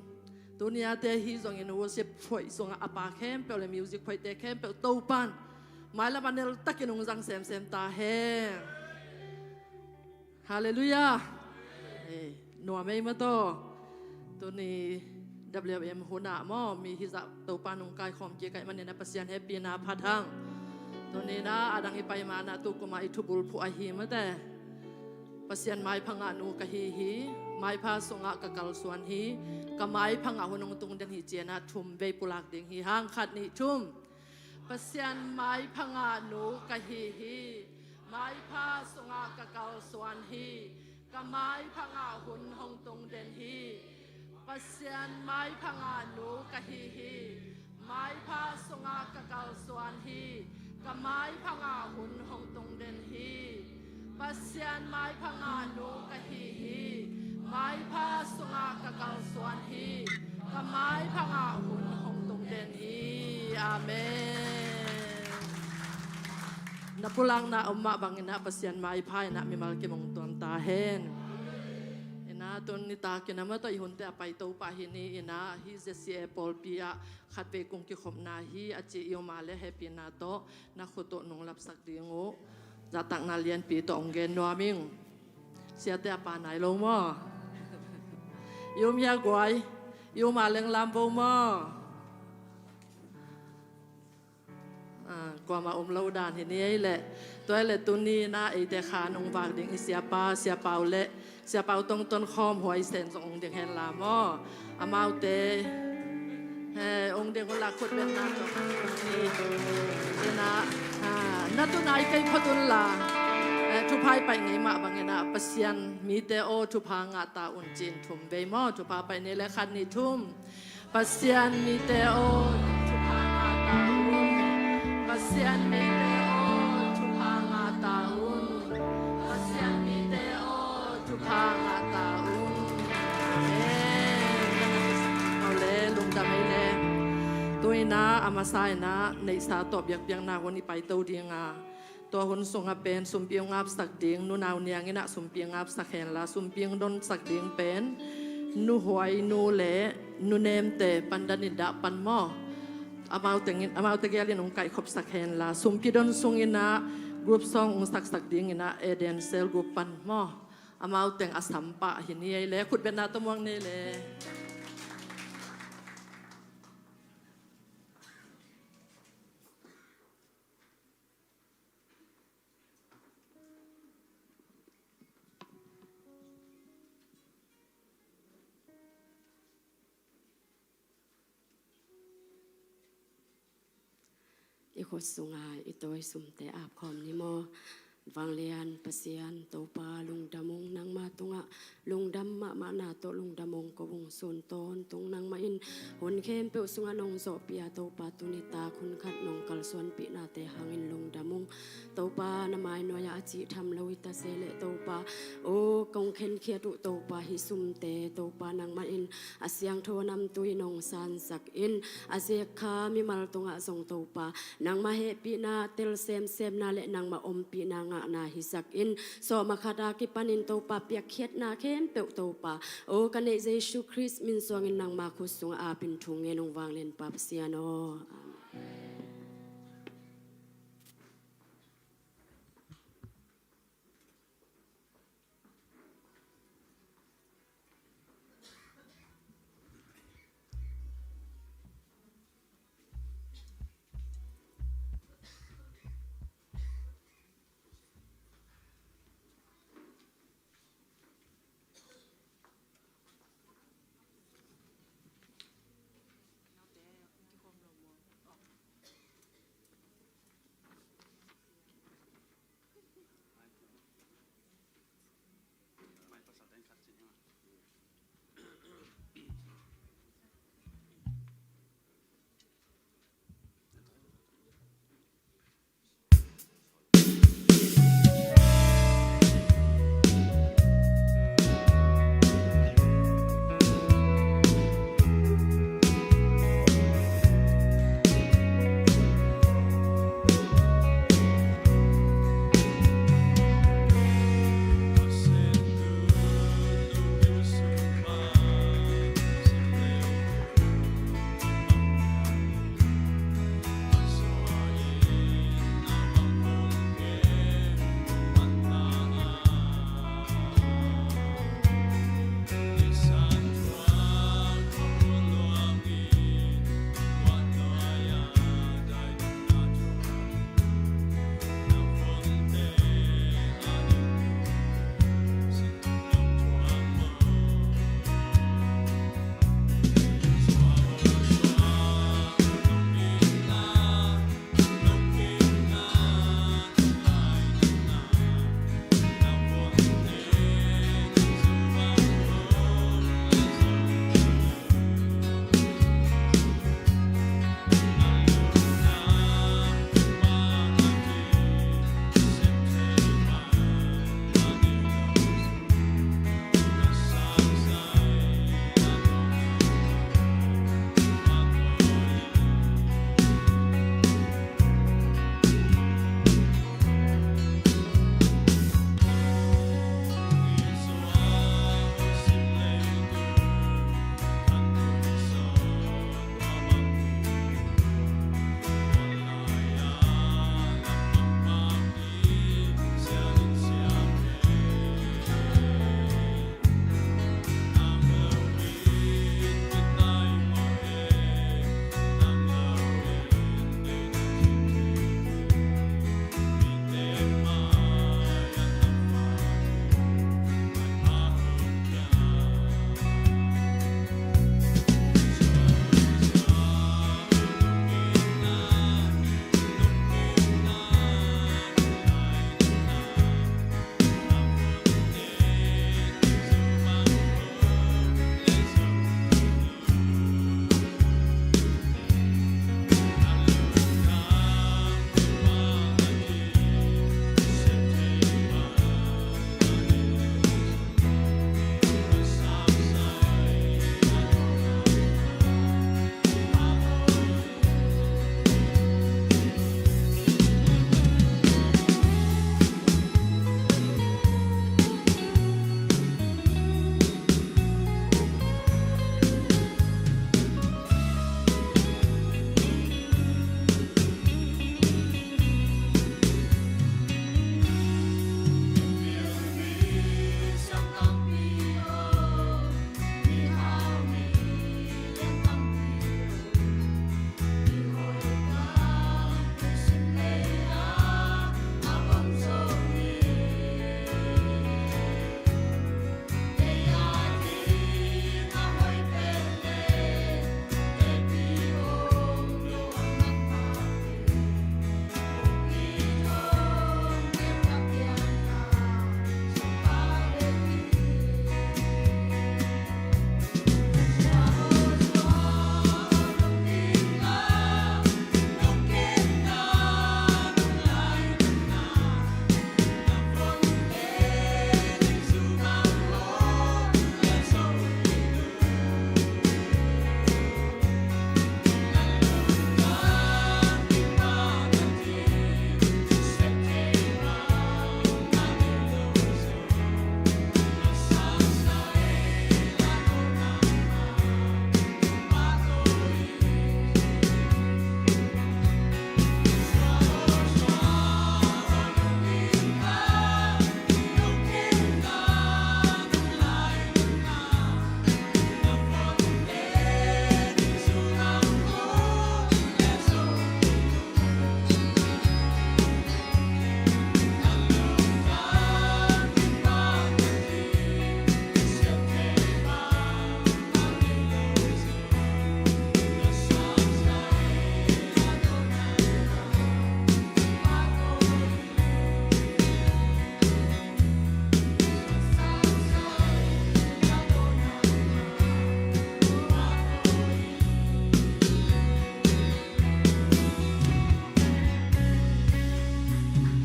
tuni a te hi zongin worship phoih sungah a pa khempeuh le music phoihte khempeuh Topan mailam a nel takin hong zang semsem ta hen. Halleluiah. Eh, nuam ei maw taw. Tuni W M hun ah maw, mi hizah Topa nung kaikhawm kik ahih manin a Pasian hehpihna phat hang. Tuni na a dang i pai ma na tu kum a i thubulphuh ahi mate. Pasian maipha ngahnu ka hi hi, maipha sungah ka kalsuan hi, ka maipha ngah hun hong tung den hi ci-in ah thum vei pulak ding hi hang, khat nih thum. Pasian maipha ngahnu ka hi hi, maipha sungah ka kalsuan hi, ka maipha ngah hun hong tung den hi. Pasian maipha ngahnu ka hi hi, maipha sungah ka kalsuan hi, ka maipha ngah hun hong tung den hi. Pasian maipha ngahnu ka hi hi, maipha sungah ka kalsuan hi, ka maipha ngah hun hong tung den hi. Amen. Na pulakna om mah bangin ah Pasian maipha in ah mimal kim hong tuam ta hen. In ah tun nitak in ah maw taw i hunte a paito pah hi ni in ah, hih Z C A pawlpi ah khatvei kong kikhopna hi a ci i om a leh hehpihna tawh na khut uh nung lapsak ding uh. Zahtakna lianpi tawh hong gen nuam ing. Siate a pa nai lo maw? I um hia guai? I um a leng lam vo maw? Ah, kuamah um lo dan hi ni ei leh. Tua ei leh tuni na eite khan hong vak ding i siapa, siapa uh leh Siapa uh tongton khawm huai sen zong ong ding hen la maw? Amaute, he, ong ding hun la khut beng na tong ni. Ina, ha, na tu nai kei phot un la. Eh, thupha i paih ngei mah bangin ah Pasian mite aw thupha ngah ta un ci-in thum vei maw? Thupha paih ni le khat nih thum. Pasian mite aw, thupha ngah ta un. Pasian mite aw, thupha ngah ta un. Pasian mite aw, thupha ngah ta un. Amen. Aw le, lungdam ei le. Tu-in ah a masa in ah neihsa tawh biakpiakna hun i paito ding a, tua hun sungah pen sumpi hong apsak ding, nunau niang in ah sumpi hong apsak hen la, sumpi hong donsak ding pen Nu Huai Nu le Nu Nemte pandan in dah pan maw? Amaute, amaute gel in hong kaihkhopsak hen la, sumpi don sung in ah group song hong saksak ding in ah Eden Cell group pan maw? Amaute a sam pah hi ni ei le, khut beng na tawh muak ni le. I khut sunga i tawi sumte apkhawm ni maw? Vanglian Pasian Topa lungdam ung, nangma tungah lungdam mahmahna tawh lungdam ung ko ung. Sun tawntung nangmah in hun khempeuh sungah nong zawhpih a Topa, tuni tak hun khat nong kalsuanpihnate hangin lungdam ung. Topa na mai nuai-ah a cih tham lo i ta se leh Topa, aw kong khenkhiat uh Topa, hih sumte Topa nangmah in a siangtho namtui nong sansak in, a zek kha mimal tungah zong Topa nangmah hehpihna tel semsemna le nangmah ompihna ngahna hisak in, sawm a khat a kipanin Topa piakkhiatna khempeuh Topa, aw ka neih Jesu Khrist min suangin nangma khut sungah apin thu ngen ung, vanglianpa Pasian aw. Amen.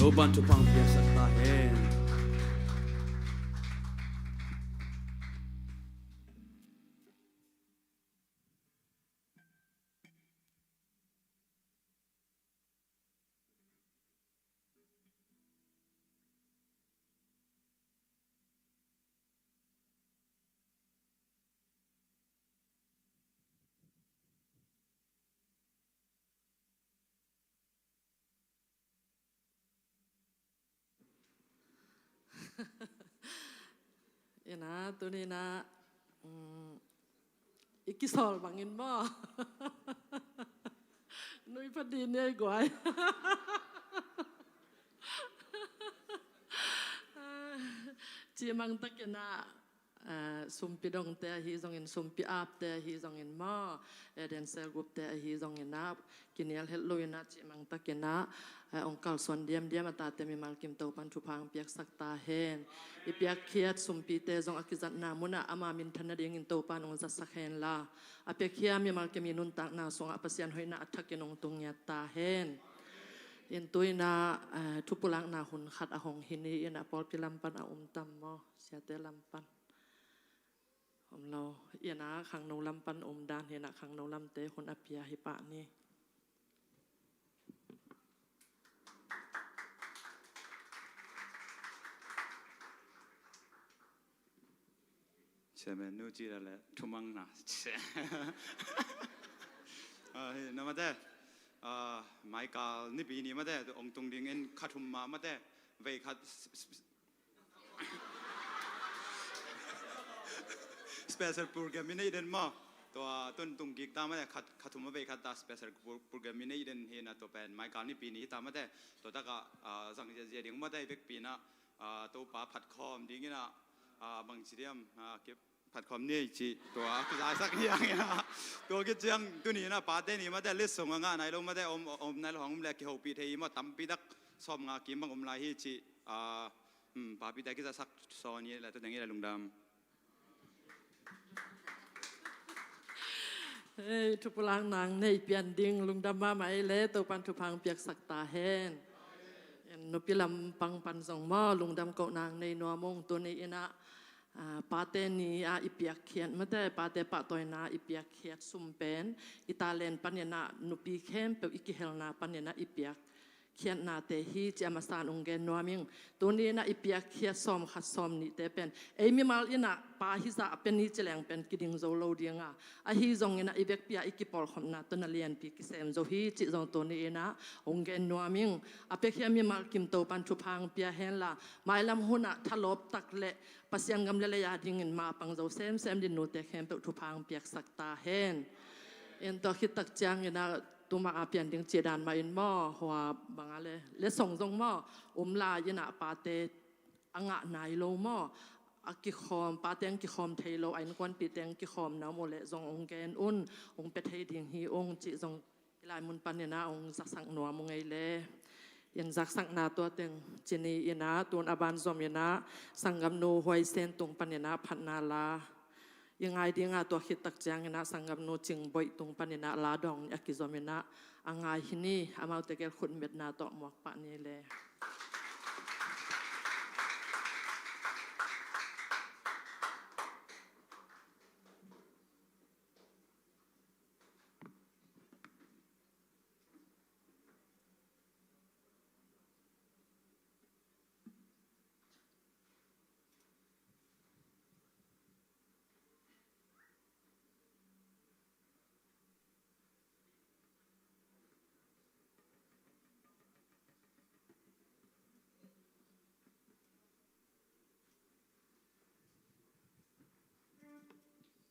Topa'n thupha piaksak ta hen. Ina, tuni ina, mm, i kisawl bangin maw? Nui pha dih ni ei guai. Cimang tak ina, eh, sumpi dongte ahi zongin, sumpi apte ahi zongin maw, Eden Cell Group te ahi zongin ah, kinial het lo ina, cimang tak ina, eh, ong kalsuan diamdiam a tate mimal kim Topa'n thupha piaksak ta hen. I piakkhiat sumpite zong a kizatna munah ama minthan nadingin Topa'n ong zatsak hen la, a piakhia mimal kim i nuntakna sungah Pasian hoihna a thakin ong tung ngiat ta hen. In tu ina, eh, thupulakna hun khat a hong hi ni ina, pawlpi lam pan a om tam maw, siate lam pan? Om lo. Ina khangno lam pan om dan hi ina, khangno lamte hun a pia hi pah ni. Chairman nu ci la le thumang na. Ah, hi na mate. Ah, maikal nipi ni mate, ong tung dingin kha thum ma mate. Vei khat special program i nei den maw? Tua tun tung kik ta mate, khat, kha thum a vei khat ta special pro-, program i nei den hi na, tua pen maikal nipi ni hi ta mate. Tua takah, ah, zang ziazia ding mate, i vekpi na, ah, Topa phatkhawm ding ina, ah, bangci diam, ah, kip phatkhawm ni ci, tua kizaisak ni ang ina. Tua kiciang tuni ina pate ni mate, list sung a ngah nai lo mate, om, om nai lo hong om le kihopih thei maw, tampi tak sawm nga kim bang om lai hi ci, ah, Hmm, papi te kizahsak sawn ni la, tu teng i la lungdam. Hei, thupulak nang nei pian ding lungdam mahmah ei le, Topa'n thupha piaksak ta hen. Nupi lam pang pan zong maw, lungdam ko nang nei nuam ung. Tuni ina, ah, pate ni a i piakkhiat mate, pate pahtawina i piakkhiat sum pen, i talent pan ina, nupi khempeuh i kihelna pan ina i piak khiatnate hi ci a masan ong gen nuam ing. Tuni ina i piakkhiat sawm khat sawm nihte pen ei mimal ina pa hizah pen hi ci leng pen kiding zo lo ding a, ahi zong ina i vekpi a i kipawlkhopna tawh na lianpi kisem zo hi cih zong tuni ina ong gen nuam ing. A piakhia mimal kim Topa'n thupha pia hen la, mailam hun ah thalawp tak le Pasian gam le lei a dingin mapang zo semsem ding nute khempeuh thupha piaksak ta hen. En tawh khit tak ciang ina, tuma a pian ding cih dan mah in maw, hua banga le, le song zong maw, um lai ina pate a ngah nai lo maw, a kikhawm, pate ang kikhawm thei lo, a innkuanpihte ang kikhawm na om uh leh zong ong gen un, ong pia thei ding hi ung cih zong i lai mun pan ina ong zaksak nuam ung ei le. In zaksakna tua teng ci ni ina, tun a ban zom ina, sanggamnu Huai Sen tung pan ina phatna la i ngai ding a, tua khit tak ciang ina sanggamnu Cing Boih tung pan ina la dawng a kizom ina a ngai hi ni. Amaute gel khut metna tawh muak pah ni le.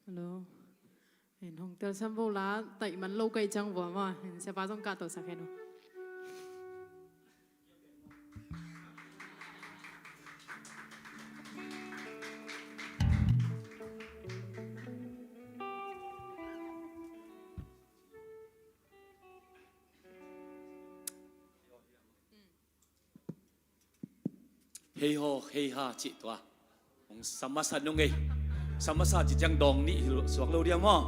Hello. Hin hong tel sam vo la, taih man lo kai cang vua ma. Hin siapa zong ka to sak hen. Hei haw, hei ha cih tua. Hong sa masa nung ei. Sa masa cih ciang dawng nih hi lo, suak lo diam maw?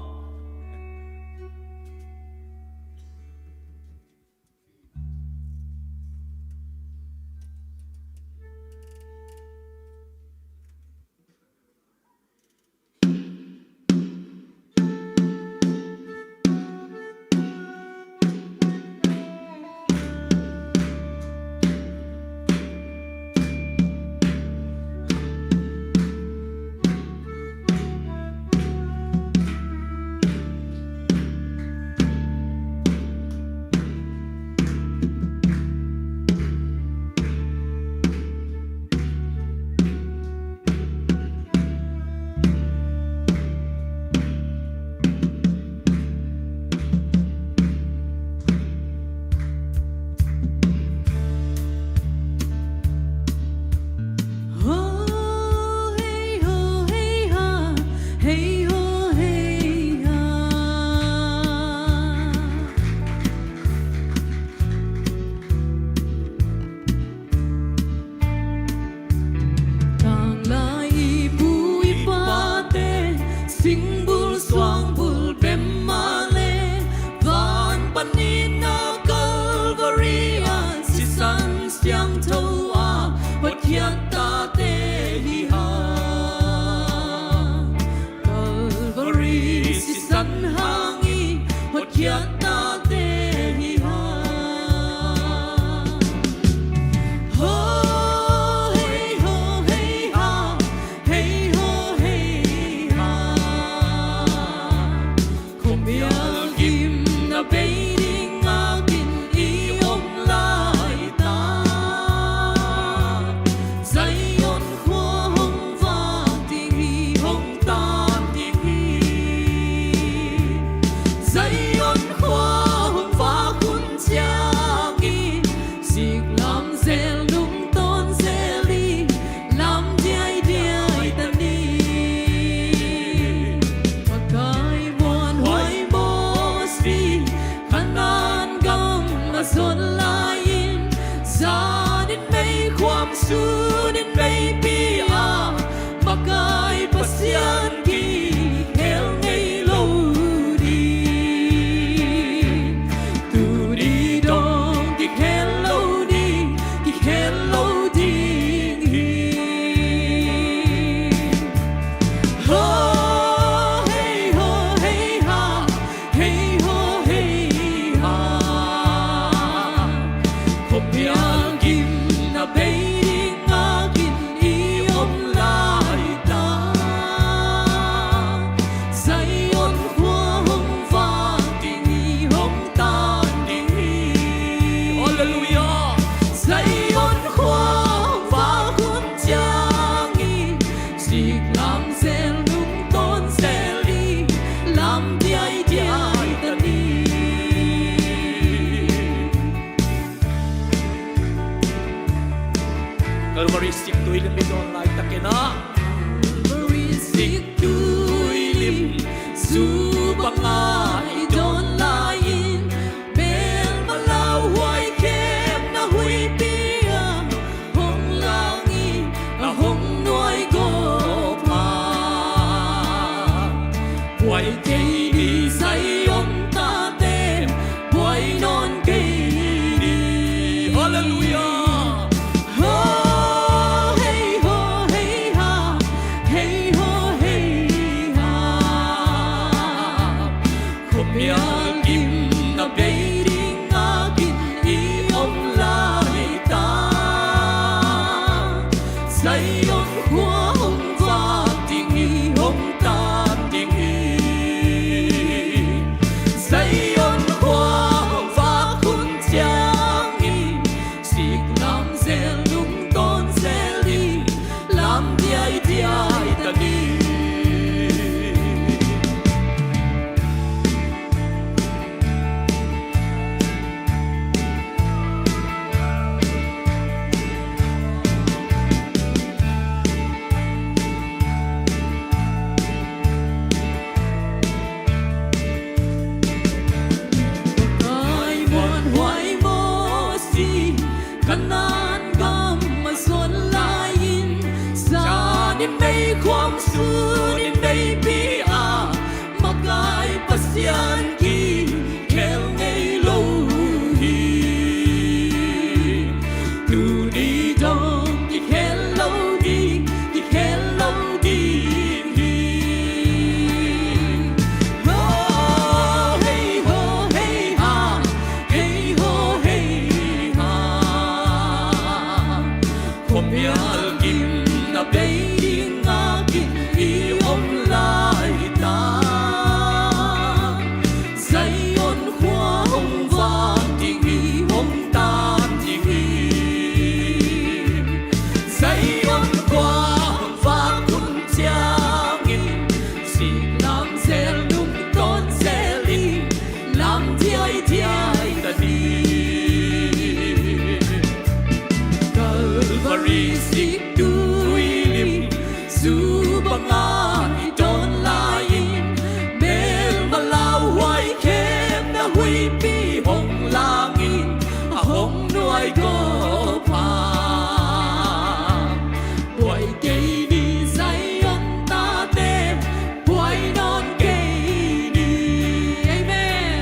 Mial gimna bei ding ngakin i om lai ta. Zion khua hong vak ding hi, hong tan ding hi. Halleluiah. Zion khua hong vak hun ciangin sik lam zel, nungtawn zel hi, lam diaidiai ta ni. Calvary siktui lim i dawn laitakin ah, Calvary siktui lim zu bangah i dawn lai-in, melma lauhuai khemna huipi ah hong lang in, a hong nuai gawp a, buai kei ni Zion tate, buai nawn kei ni. Halleluiah. Haw hei, haw hei ha, hei haw hei ha. Khuamial gimna bei ding ngakin i om lai ta. Zion khua hong vak ding hi, hong tan ding hi. Zion khua hong vak hun ciangin sik lam zel, nungtawn zel hi, lam diaidiai ta ni. Pakai muanhuai Mosi Kanaan gam a zuan lai-in, zan in meikhuam, sun in meipi a makai Pasian kikhel ngei lo hi. Tuni dong kikhel lo ding, kikhel lo ding hi. Haw hei, haw hei ha, hei haw hei ha. Khuamial gimna bei ding ngakin i om lai ta. Zion khua hong vak ding hi, hong tan ding hi. Zion khua hong vak hun ciangin sik lam zel, nungtawn zel hi, lam diaidiai ta ni. Calvary siktui lim zu bangah i dawn lai-in, melma lauhuai khemna huipi hong lang in, a hong nuai gawp a, buai kei ni Zion tate, buai nawn kei ni. Amen.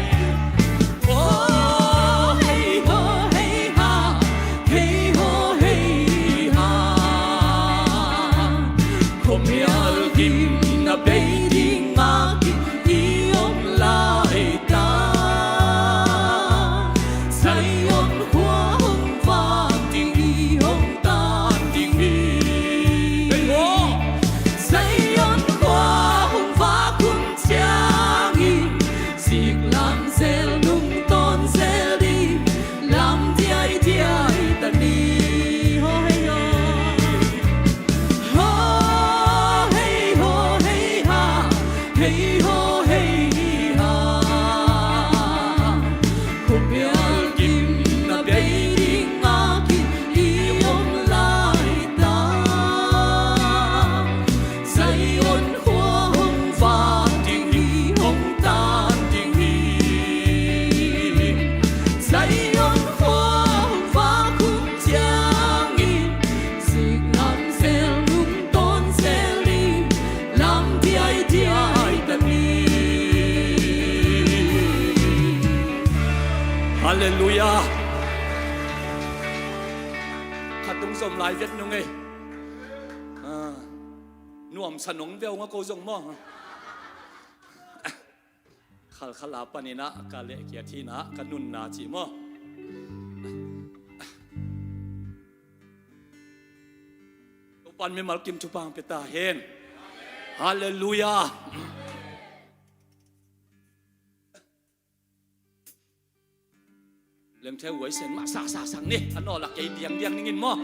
Haw hei, haw hei ha, hei haw hei ha. Khuamial gimna bei ding ngakin i om lai ta. Zion khua hong vak ding hi, hong tan ding hi. Hei haw. Zion khua hong vak hun ciangin sik lam zel, nungtawn zel hi, lam diaidiai ta ni. Haw hei haw. Haw hei, haw hei ha, hei haw hei ha. Khuamial gimna bei ding ngakin i om lai ta. Zion khua hong vak ding hi, hong tan ding hi. Zion khua hong vak hun ciangin sik lam zel, nungtawn zel hi, lam diaidiai ta ni. Halleluiah. Khat tung zom lai vet nung ei. Ah, nuamsa nong veu nga ko zong maw. Khalkhal a panin ah ka lehkiat hi-in ah ka nunna cih maw. Pan mimal kim thupha pia ta hen. Halleluiah. Lengtheu huai sen mah sa sa sang ni. A nawl a kei diang diang ning in maw.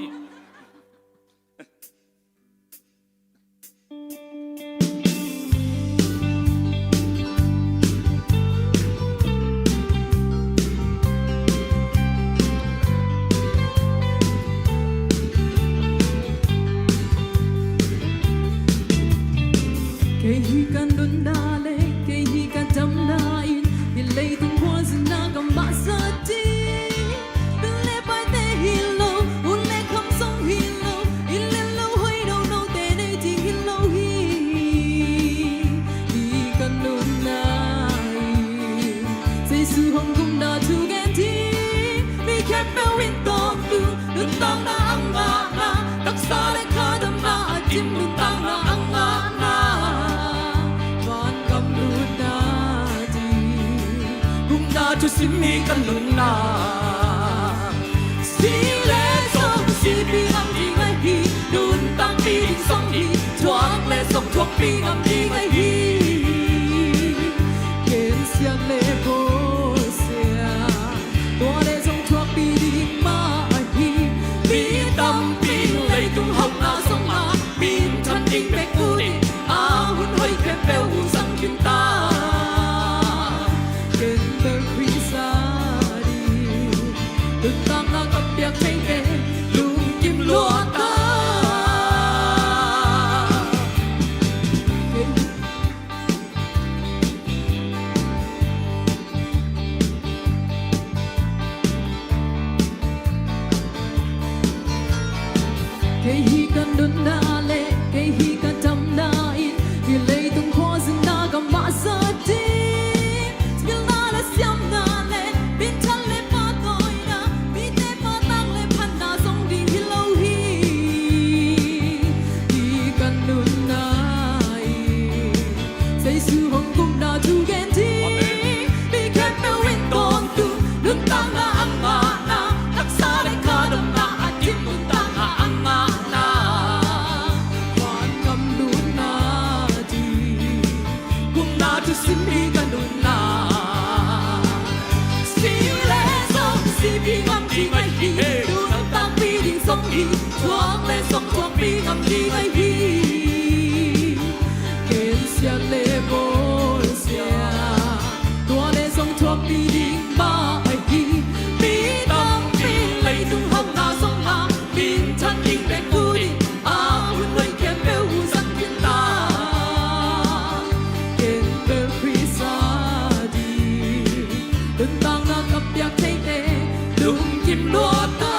Kei hi ka nunna le, kei hi ka damna in, hi leitung khuazin na ka masa ding. Bil le paite hi lo, ut le kham zong hi lo, inn le lo hoih note nei ding hi lo hi. Hi ka nunna in, Jesu hong gupna thu gen ding. Mi khempeuh in tawntung, nuntakna a ngahna, taksa le khadamna a dim, nuntakna a ngahna, vangam lutna ding. Gupna thusim hi ka nunna. Si le zong sipi ngam ding ahi, nuntakpih ding zong hi, thuak le zong thuakpih ngam ding ahi. Gensiat le bawlsiat, tua le zong thuakpih ding mah ahi. Mi tampi in leitung hauhna zong a minthan ding bek ut in, a hun hoih khempeuh uh zang khin ta. Ken bel Khrist a ding nuntakna ka piak thei teh lungkim lua ta. Kei hi ka nunna le, kei hi ka damna in, hi leitung khuazin na ka masa ding. Pilna le siamna le, minthan le pahtawina, mite pahtak le phatna zong ding hi lo hi. Hi ka nunna in, Jesu hong gupna thu gen ding. Amen. Mi khempeuh in tawntung, nuntakna a ngahna, taksa le khadamna a dim, nuntakna a ngahna, vangam lutna ding. Gupna thusim hi ka nunna. Si le zong sipi ngam ding ahi, nuntakpih ding zong hi, thuak le zong thuakpih ngam ding ahi. Gensiat le bawlsiat, tua le zong thuakpih ding mah ahi. Mi tampi in leitung hauhna zong a minthan ding bek ut in, a hun hoih khempeuh uh zang khin ta. Ken bel Khrist a ding nuntakna ka piak thei teh lungkim lua ta.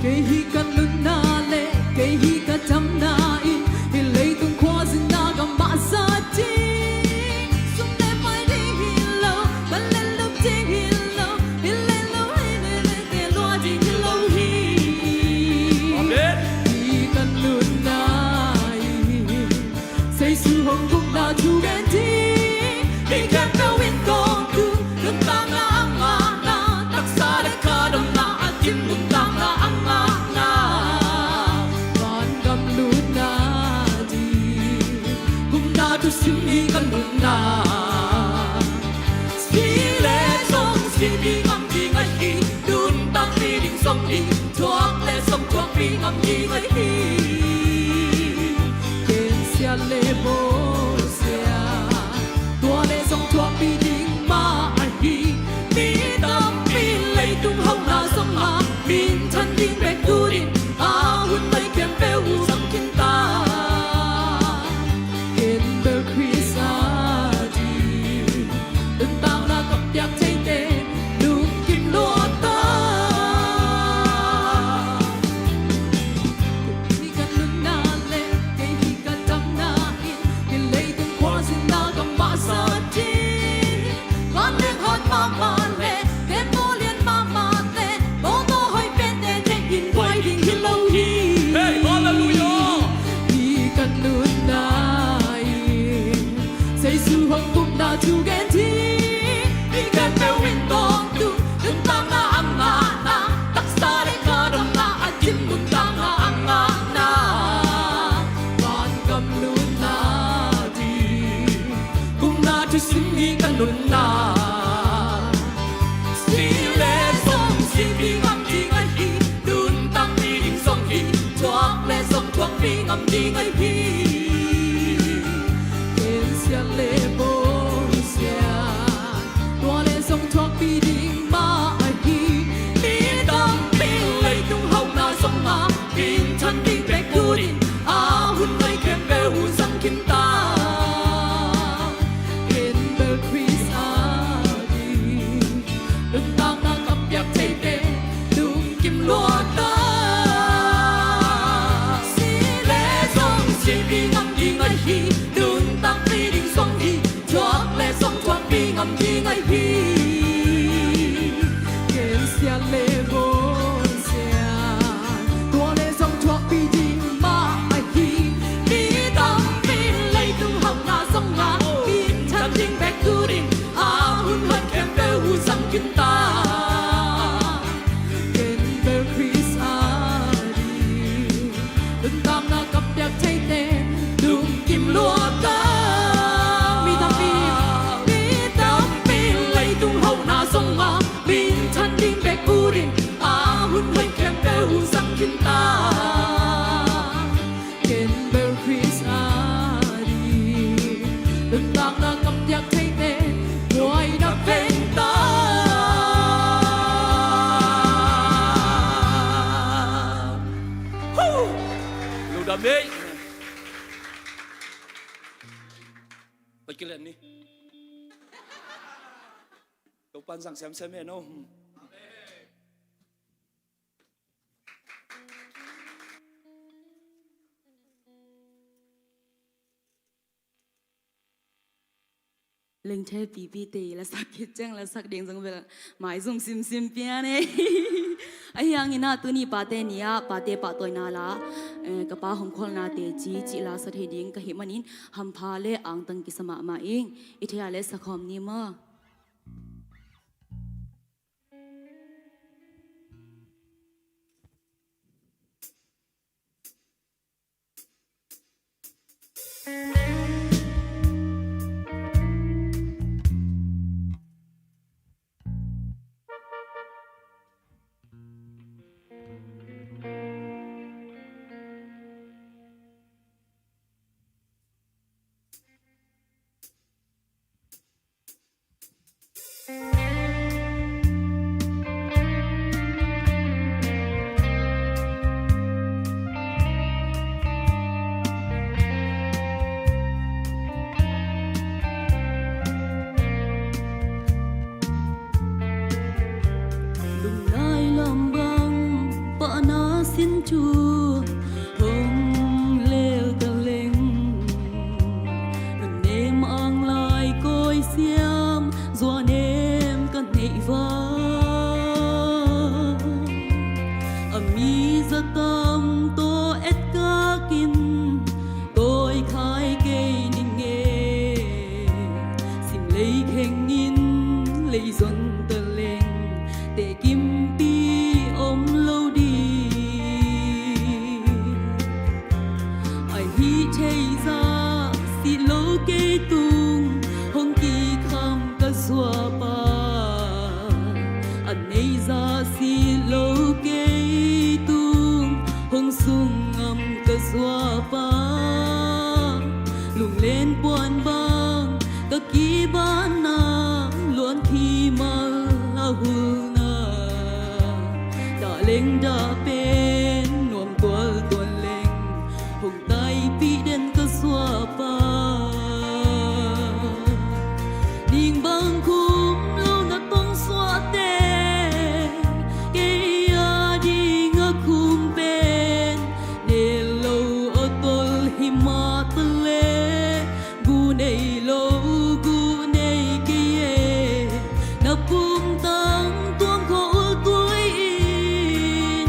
Kei hi ka nunna le, kei hi ka damna in, hi leitung khuazin na ka masa ding. Sum le pai ding hi lo, van le lum ding hi lo, inn le lo hoih note lua ding hi lo hi. Amen. Hi ka nunna in, Jesu hong gupna thu gen ding. Mi khempeuh in tawntung, nuntakna a ngahna, taksa le khadamna a dim, nuntakna a ngahna, vangam lutna ding. Gupna thusim hi ka nunna. Si le zong sipi ngam ding ahi, nuntakpih ding zong hi, thuak le zong thuakpih ngam ding ahi. Gensiat le bawlsiat, tua le zong thuakpih ding mah ahi. Mi tampi in leitung hauhna zong a minthan ding bek ut in, a hun hoih khempeuh uh zang khin ta. Ken bel Khrist a ding nuntakna ka piak thei teh lungkim lua ta. Hi ka ding ahi. Gensiat le bawlsiat, tua le zong thuakpih ding mah ahi. Mi tampi leitung hauhna zongah minthan ding bek ut in, a hun ngai khempeuh uh zang khin ta. Ken bel Khrist a ding nuntakna kam piak theite lungkim lua ta. Si le zong sipih ngam ding ahi, nuntakpih ding zong hi, thuak le zong thuakpih ngam ding ahi. Gensiat le bawlsiat, tua le zong thuakpih ding mah ahi. Mi tampi leitung hauhna zongah minthan ding bek ut in, a hun hoih khempeuh uh zang khin ta. Ken bel Khrist a ding nuntakna kam piak theite lungkim lua ta. Mi tampi, mi tampi leitung hauhna zongah minthan ding bek ut in, a hun hoih khempeuh uh zang khin ta. Ken bel Khrist a ding nuntakna kam piak theite buaina ven ta. Hu! Lungdam ei. Pai kilen ni. Topa'n zang semsem hen aw. Lengthe pipi te i lasak khit ciang lasak ding zong bel maizum simsim pian e. Ahi hangin ah tuni pate ni-ah pate pahtawina la, eh, ka pa hong kholna teci cih la sa thei ding ka hih manin hampha le angtang kisa mahmah ing. I thei a le sakhawm ni maw? Lungnai lam bang pahna sin thu hong lel ta leng, na nem ang lai kawi siam zua nem ka neih va. A mi za tam tawh et kakin tawi khai kei ning e. Sim lei khengin lei zon ta leng te kimpi om lo ding. A hih thei zah si lo kei tung hong kikham ka zuapa, a nei zah si lo kei tung hong sung ngam ka zuapa. Lunglen puan bang ka kibanna luan khi mal a hulna, dah leng dah pen nuam tualtual leng hong taipih den ka zuapa. Ning bang khum lo na tong suahte kei a ding a khum pen nel lo a tol hi mah ta le, gu nei lo gu nei kei e. Na pumtang tuam khua ultuai in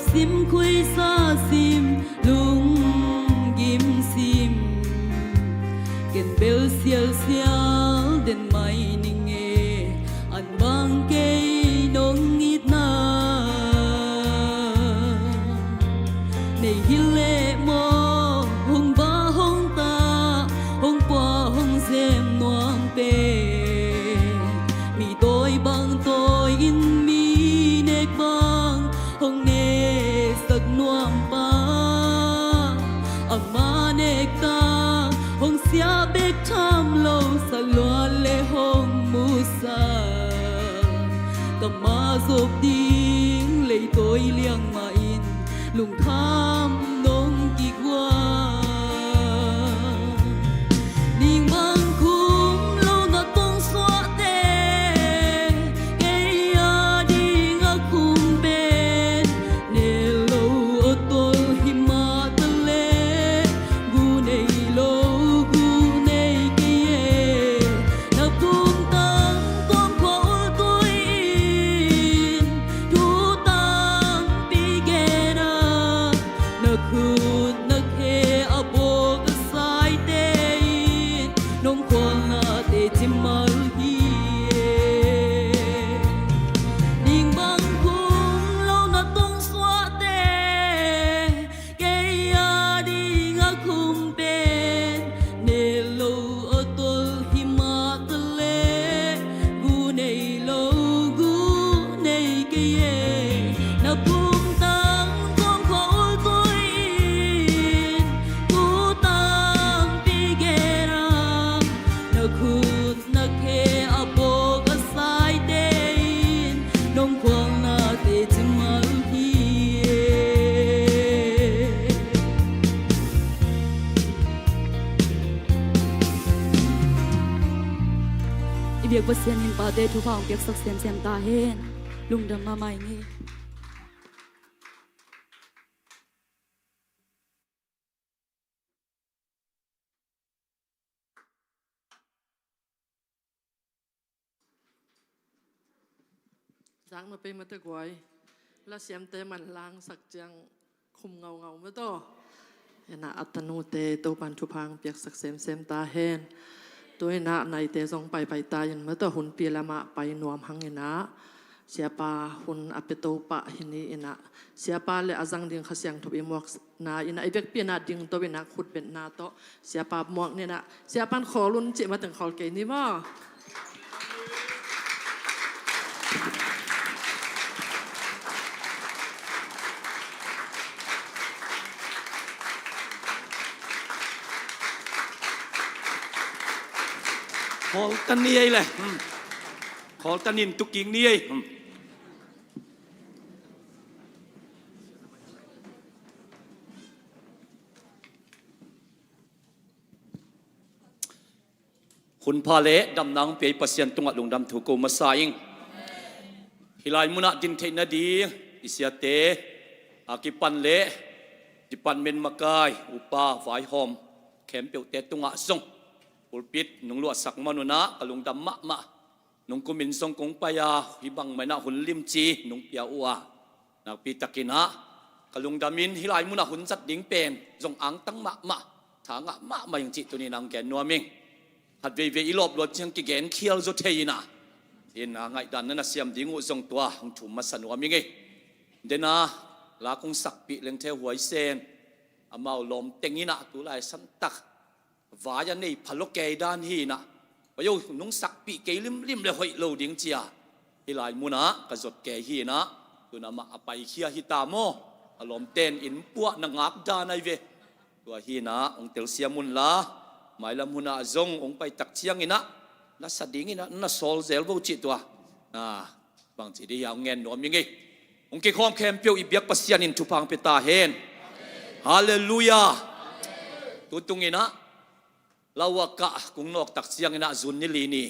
Simkhuisa sim, lunggim sim, ken bel sialsial den mai ning e, an bang kei nong itna. Nei hi leh maw, hong ba hong ta, hong pua hong zem nuam pen, mi tawi bang tawi in, mi nek bang hong neksak nuam pa. Ama nek ta, hong sia bek tham lo, sa luat le hong musa. Ka ma zop ding leitawi liang mah in, lungkham nong kiguan. Ning bang khum lo na tong suahte, kei a ding a khum pen, ne lo a tol hi mah ta leh, gu nei lo, gu nei kei e. Na pumtang kong khua ultui in, thu tampi gen a, na khut na khe a bawk a saite in, nong khualnate cimal hi e. Ning bang khum lo na tong suahte, kei a ding a khum pen, ne lo a tol hi mah ta leh, gu nei lo, gu nei kei e. Na pumtang kong khua ultui in, thu tampi gen a, na khut na khe a bawk a saite in, nong khualnate cimal hi e. I biak Pasian in pate thupha hong piaksak semsem ta hen. Lungdam mahmah ing e. Zak ma pei mate guai. Lasiamte manlang sak ciang khum ngaungau mataw. Ina a tanute Topan thupha hong piaksak semsem ta hen. Tu ina naite zong paipai ta in mataw, hunpi lamah pai nuam hang ina. Siapa hun a pia Topa hi ni ina. Siapa le a zang ding Kha Siangtho i muak na ina, i vekpi ina dingto ina khutbetna tawh Siapa muak ni ina. Siapa in khawl un cih mateng khawl kei ni maw. Khawl ta ni ei le. Hmm. Khawl ta nin tukik ni ei. Hmm. Hun pha le damna hong pia i Pasian tungah lungdam thu ko masa ing. Hih lai munah din theih nading i siate, a kipan le department makai, upa, vaihawm khempeuhte tungah zong pulpit nong luahsak man unah ka lungdam mahmah. Nong kumin zong kong pai a, hih bangmah inah hun limci nong pia uh a, nakpi takinah ka lungdam in hih lai munah hun zat ding pen zong angtang mahmah, tha ngah mahmah ing cih tuni-in ang gen nuam ing. Khat veivei i lawp luat ciang kigen khial zaw thei inah, in a ngaihdan na na siam ding uh zong tua hong thum masa nuam ing ei. Dena la kong sakpih Lengthe Huaisen, amau lawm teng inah tu lai santak vai a nei pha lo kei dan hi inah, oi o, nong sakpih kei limlim le hoih lo ding cia hih lai munah ka zot kei hi inah, tun amah a paikhia hi ta maw. A lawmten inn puah na ngak dan ai ve. Tua hi inah hong telsiam unla, mailam hunah zong hong pai tak ciang inah na sa ding inah na sawl zel vo cih tua. Na bangci dih hia hong ngen nuam ing ei. Hong kikhawm khempeuh i biak Pasian in thupha hong pia ta hen. Halleluiah. Tutung inah lau a kah kong nawk tak ciang inah June ni li ni,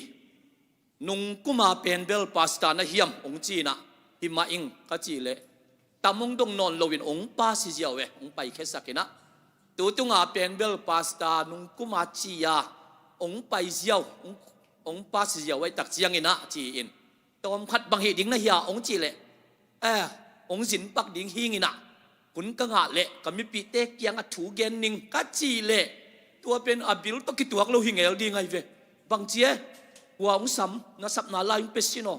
nung kuma pen bel pastor na hiam hong ci inah, hi mah ing ka cih leh, tam hong dong nawn loin hong pass hi ziau e, hong paikhiasak inah. Tutunga pen bel pastor nung kuma ci a hong pai ziau, hong, hong pass hi ziau ai tak ciang inah ci-in, tawmkhat bang hih ding na hia hong cih leh, eh, hong zin pak ding hi ing inah, Hun ka ngah leh ka mipihte kiangah thu gen ning ka cih leh tua pen a bil tawh kituak lo hi ngel ding ahi ve. Bang ci e? Hua hong sam, na sapna lai hong pia sin aw.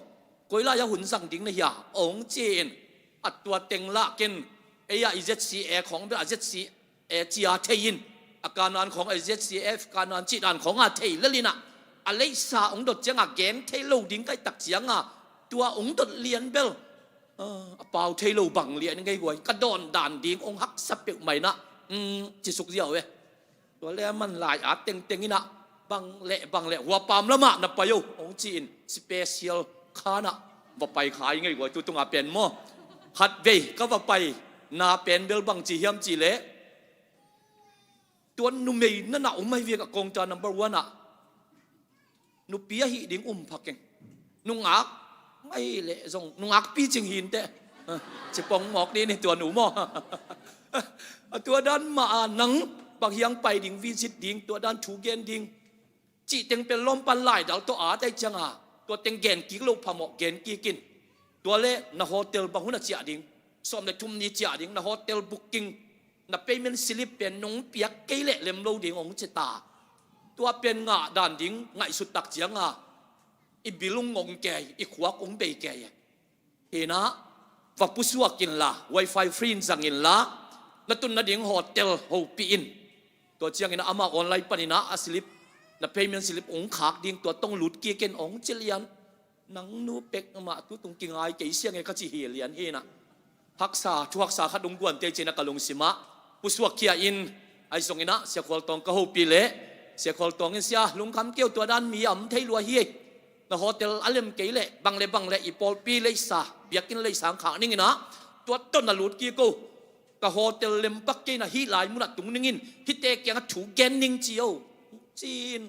Koi lai-ah hun zang ding na hia? Hong ci-in a tua teng lah ken ei-ah i Z C A khawng bel a Z C A cia thei in, a Kanaan khawng a Z C F Kanaan cih dan khawng a thei lel in ah, a leisa hong dot ciangah gen thei lo ding ka hih tak ciangah tua hong dot lian bel a pau thei lo bang lian ngei guai. Ka dawn dan ding hong haksa peuhmah in ah, um, ci suk ziau e. Tua le a man lai-at tengteng in ah, bang leh bang leh hua pam lamah na pai o hong ci-in special khan ah va pai kha hi ngei guai tu tungah pen maw. Khatvei ka va paina pen bel bang ci hiam cih leh, tua numei na na om ahi viak a kongta number one ah nupi ahih ding um pha keng. Nungak mai leh zong nungak picing hi inteh. Ci pong mawk dih ni tua nu maw. A tua dan mah a nang bang hiang pai ding, visit ding, tua dan thu gen ding cih teng pen lawmpan laidal tawh a tai cianga tua teng gen kik loh phamawh gen kik in. Tua le na hotel bang hun a ciah ding, sawm le thum ni ciah ding, na hotel booking, na payment slip pen nong piak kei leh lem lo ding hong ci ta. Tua pen ngah dan ding ngaihsut tak cianga i bil hong ngong kei, i khuak hong bei kei. Hi in ah va pusuak inla, wifi free in zang inla, na tun nading hotel hopih in. Tua ciangin ah ama online panin ah a slip, na payment slip hong khak ding, tua tawh hong lut kik in hong ci lian. Nang nu pek mah tu tung kingai kei siang e ka ci hi lian hi in ah. Haksa, thu haksa khat hong guan tei ci-in ah ka lungsim ah pusuak khia in. Ahi zongin ah Sia Khual Tawng ka hopih leh Sia Khual Tawng in, "Sia, lungkham kei o, tua dan mi a om thei lua hi. Na hotel a lem kei leh bang le bang le i pawlpi leisa, biakinn leisa hong khak ning in ah tua tawh na lut kik o. Ka hotel lem pak kei in ah hih lai munah tung ning in, hihte kiangah thu gen ning ci o," ci-in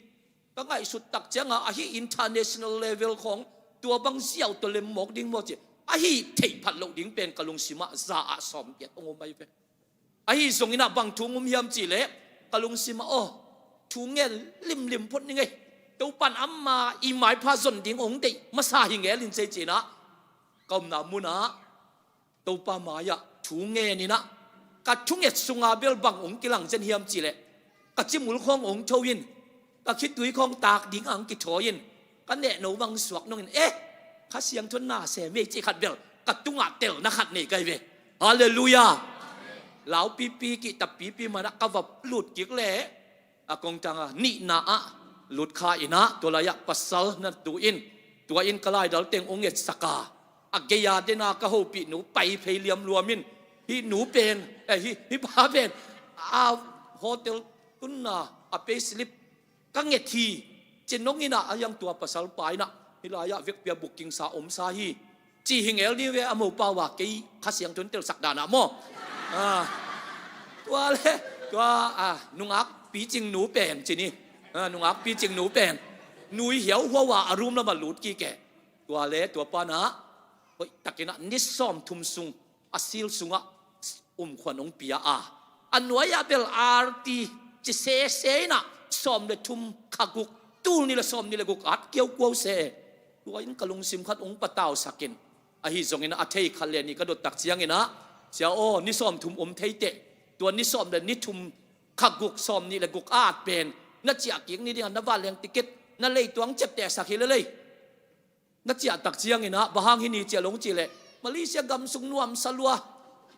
ka ngaihsut tak cianga ahi international level khawng tua bang ziau tawh lem mawk ding maw ci. Ahi theih phat loh ding pen ka lungsim ah za ah sawm giat hong om ahi ve. Ahi zongin ah bang thu hong om hiam cih leh ka lungsim ah aw, thu ngen limlim phot ning ei. Topan ama i maipha zon ding hong deih masa hi ngel in cei ci-in ah ka omna munah Topa mai-ah thu ngen in ah, ka thunget sunga bel bang hong kilang zen hiam cih leh ka cimul khawng hong tho in, ka khitui khawng tak ding a hong kithawi in, ka nehno bang suak nong in, eh, Kha Siangtho in na sem ei cih khat bel ka tungah telna khat nei ka hi ve. Halleluiah. Laupipi kihtapipi manah ka va lut kik leh a kongtang a nihna ah lut kha in ah, tua lai-ah pasal na tu in, tua in ka laidal teng hong etsak a, a gei-a den a ka hopih nu pai phei liamluam in, "Hih nu pen, eh, hih, hih pa pen a hotel tunna a payslip ka nget hi," ci nong in ah, a hiang tua pasal pa in ah, "Hih lai-ah vekpi-a booking sa omsa hi," ci hi ngel ding ve, a mopa uh a, kei Kha Siangtho in telsak dan ah maw. Ah, tua le tua, ah, nungak picing nu pen ci ni. Ah, nungak picing nu pen nui hiauhuau a, a room lamah lut kik e. Tua le tua pan ah hoihtakin ah ni sawmthum sung a sil sungah um khuan hong pia a, a nuai-ah bel arti ci sese in ah sawm le thum kha guk, tul nih le sawm nih le guk at kiaukuau se. Tua in ka lungsim khat hong patausak in, ahi zongin ah a thei khat le nih ka dot tak ciangin ah, "Sia aw, ni sawmthum om thei teh, tua ni sawm le ni thum kha guk, sawm nih le guk a at pen na ciah kik ni ding a, na vanleng ticket na leituang ciaptehsak hi lel ei," na ciah tak ciangin ah, "Bang hang hi ni?" ci-a hong cih leh, "Malaysia gam sung nuamsa lua,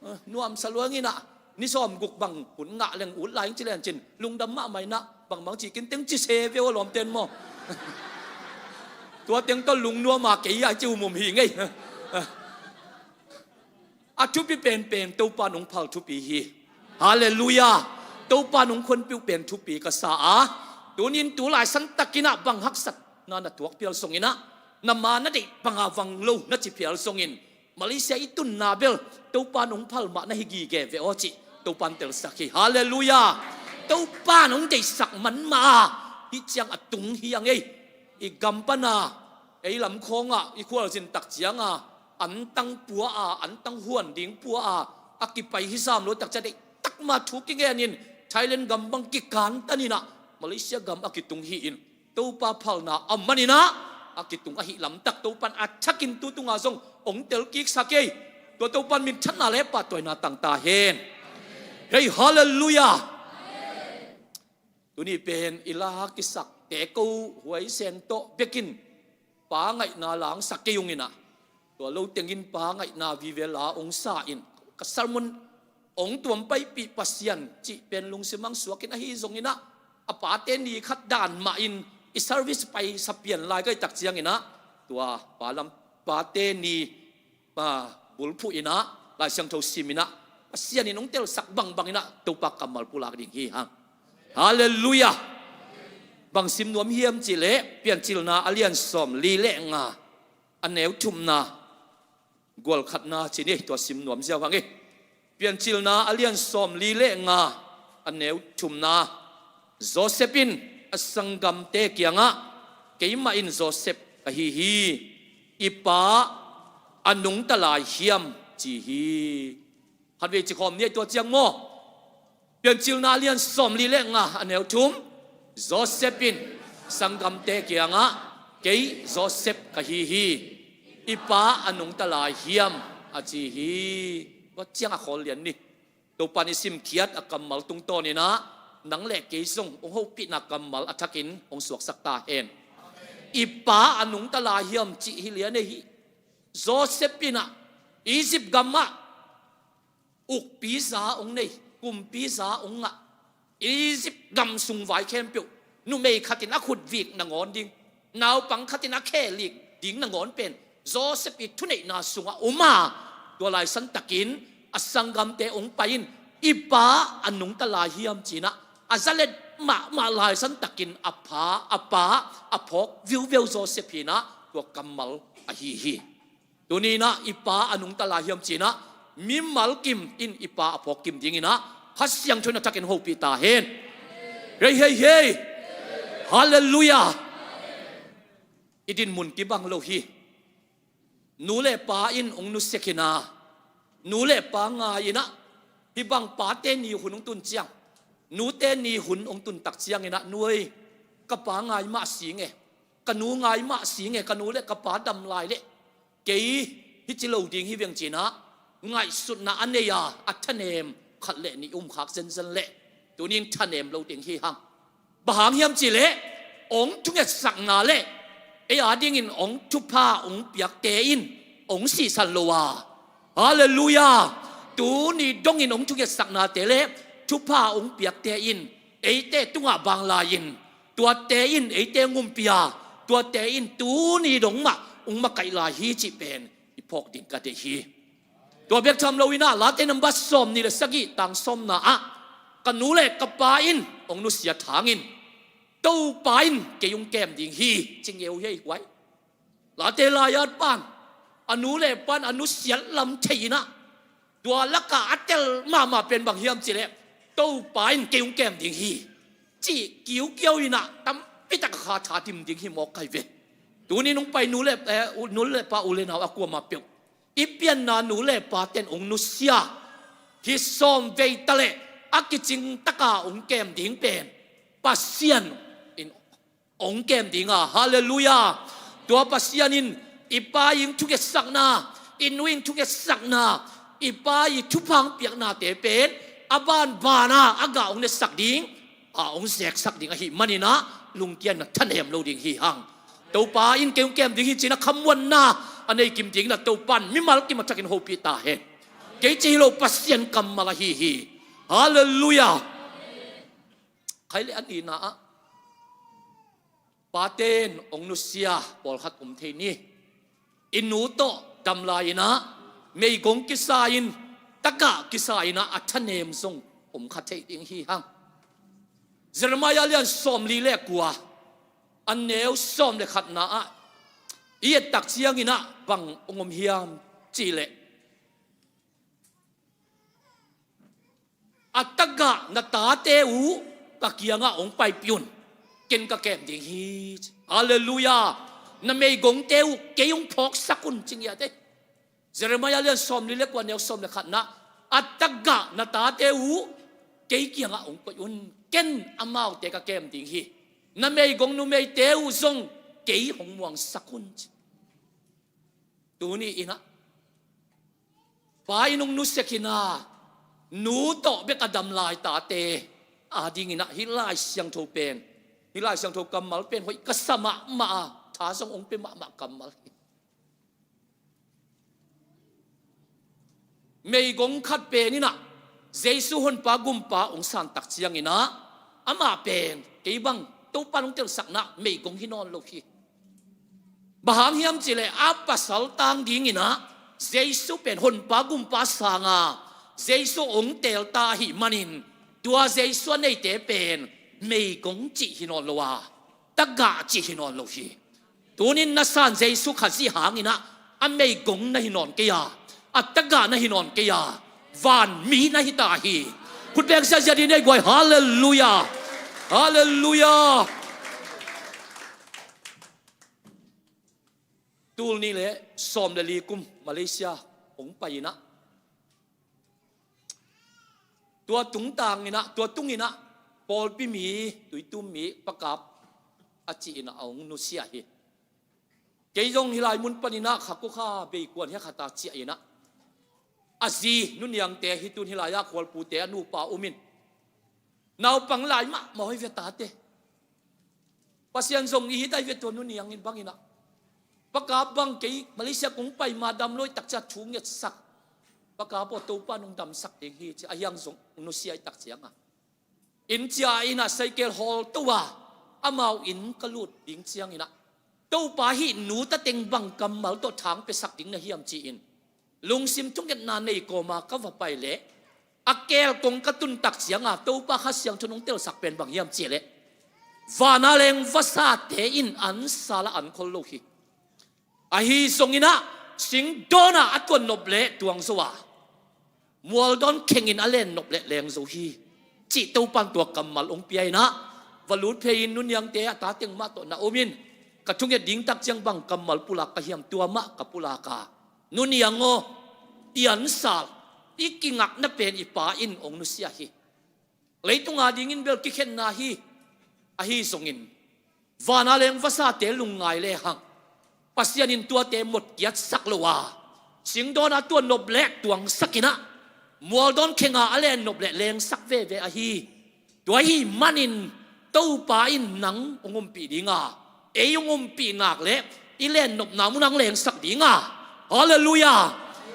eh, nuamsa lua ing in ah, ni sawm guk bang hun ngah leng ut lai ing," ci leng cin, lungdam mahmah in ah, "Bangbang ci kei inteh," ci se ve uh a lawmten maw. "Tua teng tawh lungnuam a kei a," ci umum hi ngei. A thupi penpen Topa in hong phal thupi hi. Halleluiah. Topa in hong khonpih uh pen thupi ka sa a, tunin tu lai santakin ah bang haksatna na tuak phial zongin ah, na ma na deih banga vang lo na ci phial zongin, Malaysia i tunna bel Topa in hong phal mah na hi gige ve aw cih Topa in telsak hi. Halleluiah. Topa in hong deihsak man mah a, hih ciang a tung hi a ngei. I gam pana, ei lam khawngah i khualzin tak cianga, antang pua a, antang huan ding pua a, a kipai hi sam lo tak ciang deihtak ma thu kingen in, Thailand gam bang kikantan in ah, Malaysia gam a kitung hi in, Topa phalna a man in ah a kitung ahih lamtak Topa in a thakin tu tunga zong hong tel kiksak ei. Tua Topan minthanna le pahtawina tang ta hen. Hei, halleluiah. Tuni pen i la kisak teko huaisen tawh bekin pa ngaihna la hong sa kei ung inah, tua lo tengin pa ngaihna vive la hong sa in, ka sermon hong tuam paipih Pasian cih pen lungsim hong suak in, ahi zong inah a pate ni khat dan mah in i service paisa pian lai ka hih tak ciang inah, tua pa lam pate ni, ah, bulphuh inah, Lai Siangtho sim inah, Pasian in hong telsak bangbang inah Topa kammal pulak ding hi hang. Halleluiah. Bang sim nuam hiam cih leh Piancilna a lian sawm li le nga, a neu thumna, gual khatna ci ni, tua sim nuam ziau hang hi. Piancilna a lian sawm li le nga, a neu thumna. Joseph in a sanggamte kiangah, "Keimah in Joseph ka hi hi, i pa a nungta lai hiam?" ci hi. Khatvei ci khawm ni, tua ciang maw. Piancilna a lian sawm li le nga, a neu thum. Joseph in sanggamte kiangah, "Kei Joseph ka hi hi, i pa a nungta lai hiam?" a ci hi. Tua ciang a khawl lian ni. Topan i simkhiat a kammal tungtawn inah, nang le kei zong hong hopihna kammal a thakin hong suaksak ta hen. "I pa a nungta lai hiam?" cih hi lian ei hi. Joseph inah Egypt gamah ukpi za hong nei, kumpi za hong ngah, Egypt gam sung vai khempeuh, numei khatin a khut vik nangawn ding, naupang khatin a khe lik ding nangawn pen Joseph i thuneihna sungah om a, tua laisan takin a sanggamte hong pai in, "I pa a nungta lai hiam?" ci inah, a zalet mahmah laisan takin a pa, a pa a phawk viuveu Joseph hi inah, tua kammal ahi hi. Tuni inah, "I pa a nungta lai hiam?" ci inah, mimal kim in i pa a phawk kim ding inah, Kha Siangtho in a thakin hopih ta hen. Hei, hei, hei. Halleluiah. I dinmun kibang lo hi. Nu le pa in hong nusia khin a, nu le pa ngai inah, hih bang pate ni hun hong tun ciang, nute ni hun hong tun tak ciang inah, "Nu ei, ka pa ngai mah si nge, ka nu ngai mah si nge, ka nu le ka pa dam lai leh kei hih ci lo ding hi veng," ci inah ngaihsutna a nei a, a thanem khat le nih um khak zenzen leh, tunin thanem lo ding hi hang. Bang hang hiam cih leh, hong thungetsakna le ei a dingin hong thupha hong piakte in hong sihsan lo a. Halleluiah. Tuni dongin hong thungetsaknate le thupha hong piakte in eite tungah bang lai-in, tuate in eite hong umpi a, tuate in tuni dong mah hong makaih lai hi cih pen i phawk ding ka deih hi. Tua bek tham lo inah, Late number sawm nih le sagih, tang sawmna ah, "Ka nu le ka pa in hong nusiat hangin Topa in kei hong kem ding hi," ci ngeu hi ei guai. Late lai-at pan a nu le pan a nusiat lam thei inah, tua lakah a tel mahmah pen bang hiam cih leh, "Topa in kei hong kem ding hi," cih kiukiau inah, tampi tak a kha tha dim ding hi mawk kai ve. Tunin hong pai nu le, eh, u, nu le pa, u le nau a kuamah peuh, i pianna nu le pate'n hong nusia, hih sawm vei ta leh a kicing taka hong kem ding pen Pasian in hong kem ding a. Halleluiah. Tua Pasian in i pa in thungetsakna, i nu in thungetsakna, i pa i thupha hong piaknate pen a banban a, a gah hong netsak ding, a hong zeksak ding ahih manin ah, lungkiatna thanem lo ding hi hang. "Topa in kei hong kem ding hi," ci-in a khamuanna a nei kim dingin ah, Topa in mimal kim a thakin hopih ta hen. Kei ci hi lo, Pasian kammal ahi hi. Halleluiah. Khai le a nihna ah, pate'n hong nusia pawlkhat om thei ni. I nu tawh dam lai-in ah, meigong kisa-in, tagah kisa-in ah, a thanem zong om kha thei ding hi hang. Jeremiah lian sawmli le kua, a neu sawm le khatna ah i et tak ciangin ah bang hong om hiam cih leh, "A tagah na tate uh ka kiangah hong paipih un, ken ka kem ding hi." Halleluiah. "Na meigongte uh kei hong phawksak un," ci ngiat ei. Jeremiah lian sawmli le kua, neu sawm le khatna, "A tagah na tate uh kei kiangah hong koih un, ken amaute ka kem ding hi. Na meigong numeite uh zong kei hong muangsak un," ci. Tuni-in ah, Pa in hong nusia khin a, nu tawh bek a dam lai tate adingin ah hih Lai Siangtho pen, hih Lai Siangtho kammal pen hoih ka sa mahmah a, tha zong hong pia mahmah kammal hi. Meigong khat pen in ah Jesu Honpa Gumpa hong san tak ciangin ah, amah pen kei bang Topa in hong telsakna meigong hi nawn lo hi. Bang hang hiam cih leh a pasal tang dingin ah Jesu pen Honpa Gumpa sang a, Jesu hong teel ta ahih manin, tua Jesu a neite pen meigong cih hi nawn lo a, tagah cih hi nawn lo hi. Tuni-in na san Jesu Khazih hangin ah a meigong na hi nawn kei a, a tagah na hi nawn kei a, vanmi na hi ta hi. Khut beng ziahziah dih ni ei guai. Halleluiah. Halleluiah. Tul nih le sawm le li kum Malaysia hong pai in ah, tua tungtang in ah, tua tung in ah pawlpi mi, Tuitum mi, Pa Kap a ci in ah a hong nusia hi. Kei zong hih lai mun panin ah kha kua kha bei kuan hia khat a ciah in ah, a zi Nu Niangte hi tun, hih lai-ah khualpute a nupa um in, naupang lai mahmah hi ve tate. Pasian zong i hi ta hi ve tua Nu Niang in bang in ah. Pa Kap bang kei Malaysia kong pai ma dam lo hi tak ciang thu ngetsak, Pa Kap aw, Topa in hong damsak ding hi ci a, a hiang zong nusia hi tak ciang a, inn ciah in ah saikel hawl to a, amau inn ka lut ding ciangin ah, Topa, hih nu ta teng bang kammal tawh thang piasak ding na hiam ci-in lungsim thungetna nei kawma ka va pai leh, a keel kong ka tun tak ciang a Topa Kha Siangtho in hong telsak pen bang hiam cih leh, vana leng vasate in an sal a an khol lo hi. Ahi zongin ah singdawn ah a tuan nop leh tuang zo a, mualdawn khengin a len nop leh leng zo hi, cih Topa in tua kammal hong pia in ah, va lut phei in, Nu Niangte a ta teng mah tawh na um in, ka thunget ding tak ciang bang kammal pulak ka hiam, tua mah ka pulak a, Nu Niang aw, i an sal, i kingakna pen i Pa in hong nusia hi. Leitung adingin bel kikhenna hi. Ahi zongin vana leng vasate lungngai lehang, Pasian in tuate mawk kiatsak lo a, singdawn a tuan nop leh tuangsak in ah, mualdawn khenga a len nop leh lengsak veve ahi. Tua ahih manin Topa in nang hong umpih ding a, ei hong umpih nak leh i len nopna mun ah hong lengsak ding a. Halleluiah.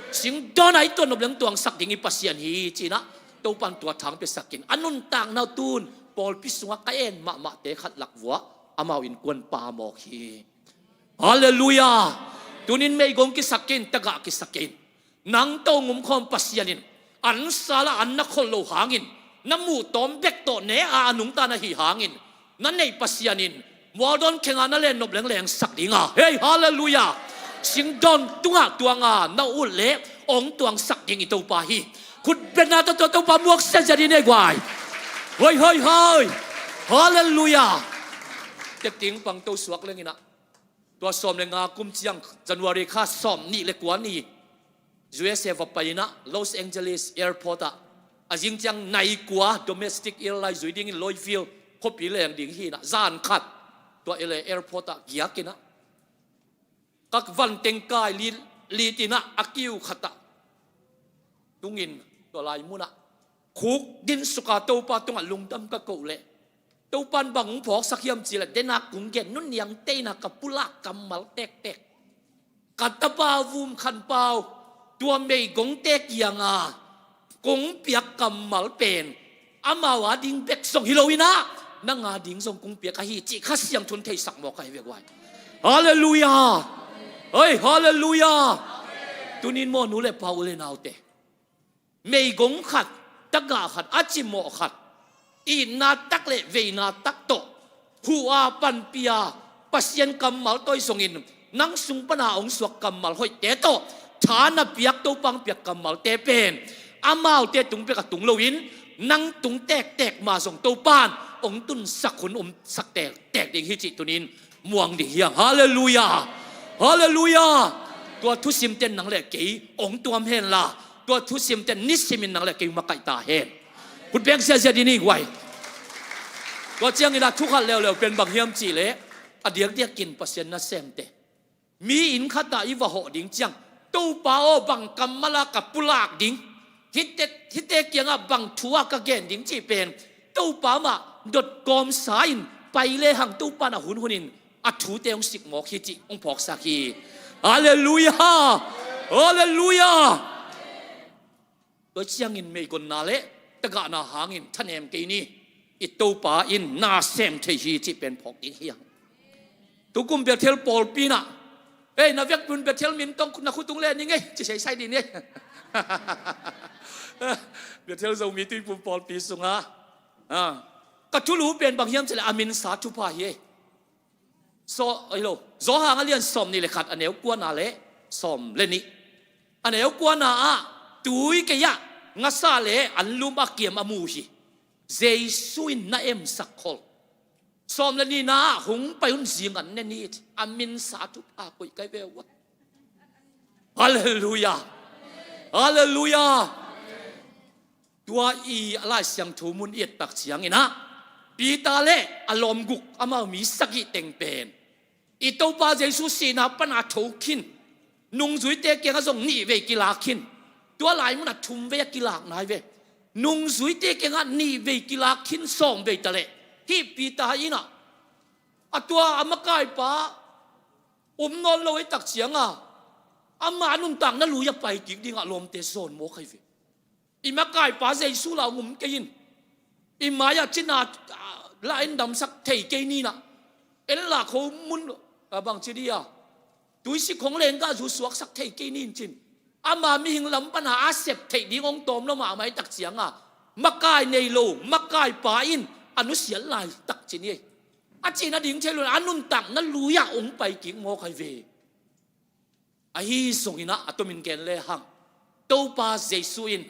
Singdawn a i tuan nop leh hong tuangsak ding i Pasian hi ci-in ah, Topa in tua thang piasak in, a nuntakna uh tun pawlpi sungah ka en mahmahte khat lak vuah amau innkuan pa mawk hi. Halleluiah. Tuni-in meigong kisak kei in, tagah kisak kei in. Nang tawh hong omkhawm Pasian in an sal a an na khol lo hangin, na muhtawm bek tawh ne a a nungta na hih hangin, na neih Pasian in mualdawn khenga na len nop leng lengsak ding a. Hei, halleluiah. Singdawn tungah tuang a na ut leh hong tuangsak ding i Topa hi. Khut bengna tawh tua Topa muak ziahziah dih ni ei guai. Hoi, hoi, hoi. Halleluiah. Tekting pang to suak leng in ah, tua sawm le nga kum ciang, January kha sawm nih le kua ni, U S A va pai in ah, Los Angeles airport ah, a zing ciang nai kua domestic airline zui dingin Louisville khuapi leng ding hi in ah, zan khat tua L A airport ah giak in ah, ka van teng kai lit, lit in ah, a kiu khat ah tungin, tua lai mun ah khuk din suk a Topa tungah lungdam ka koh leh, Topa in bang hong phawksak hiam cih leh, denak kong gen, Nu Niangte in ah ka pulak kammal tektek, ka tapa Vum Khan Pau, tua meigongte kiangah kong piak kammal pen amau ading bek zong hi lo in ah, nang ading zong kong piak ahi cih Kha Siangtho in theisak mawk ahi ve guai. Halleluiah. Hei, halleluiah. Tuni-in maw, nu le pa, u le naute, meigong khat, tagah khat, a cimawh khat, itna tak le veina tak tawh huh a, panpih a, Pasian kammal tawh hi zongin, nang sung pan a hong suak kammal hoihte tawh, tha na piak, Topa hong piak kammalte pen amaute tung bek a tung loin, nang tung tektek mah zong Topa in hong tunsak hun omsak tektek ding hi cih tuni-in muang ding hi hang. Halleluiah. Halleluiah. Tua thusimte in nang le kei hong tuam hen la, tua thusimte in nisimin nang le kei hong makaih ta hen. Khut beng ziahziah dih ni guai. Tua ciangin ah thu khat leuleu pen bang hiam cih leh, a diakdiakin Pasian nasemte, mi inn khat ah i va hawh ding ciang, Topa aw, bang kammal a ka pulak ding, hihte, hihte kiangah bang thu a ka gen ding cih pen Topa mah dot kawmsa in pai lehang Topa in a hunhun in a thute hong sik mawk hi cih hong phawksak hi. Halleluiah! Halleluiah! Tua ciangin meigonna le tagahna hangin thanem kei ni. I Topa in na sem thei hi cih pen phawk ding hi hang. Tukum Bethel pawlpi in ah, "Ei, na vekpi un Bethel min tawh na khut tung le ning ei," ci seisai ding ei. Bethel Zomi Tuiphum pawlpi sungah, ah, ka thulu pen bang hiam cih leh a minsa thupha hi ei. So, ei lo, Johan a lian sawm nih le khat, a neu kuana le sawm le nih. A neu kuana ah, tui kei ah ngasa le anlum a kiam a mu hi. Jesu in na emsak khol. Sawm le nihna ah, "Hong pai un, zing an ne ni," a minsa thupha koih kai ve ua. Halleluiah! Halleluiah! Tua i a Lai Siangtho mun i et tak ciangin ah, Peter le a lawm guk, amau mi sagih teng pen i Topa Jesu sihna pana tho khin, nungzuite kiangah zong nih vei kilak khin. Tua lai munah thum vei a kilak nai ve. Nungzuite kiangah nih vei kilak khin sawm vei ta leh, hih Peter in ah, a tua a makaipa om nawn lo ei tak cianga, ama a nuntakna lui a pai kik dingah lawmte zawn mawk ai ve. I makaipa Jesu la hong um kei in, i mai-ah cina, ah, la in damsak thei kei ni in ah, en la kho mun, ah, bang ci dia, tuisik khong lenggahzu suaksak thei kei ni in cin, ama mihing lam pana a sep theih ding hong tawm lo mahmah ei tak cianga, makai nei lo makaipa in a nusiat laitak ci ni ei. A cihna ding thei lo in a nuntakna lui-ah hong pai kik mawk ai ve. Ahi zongin ah, a tomin gen lehang, Topa Jesu in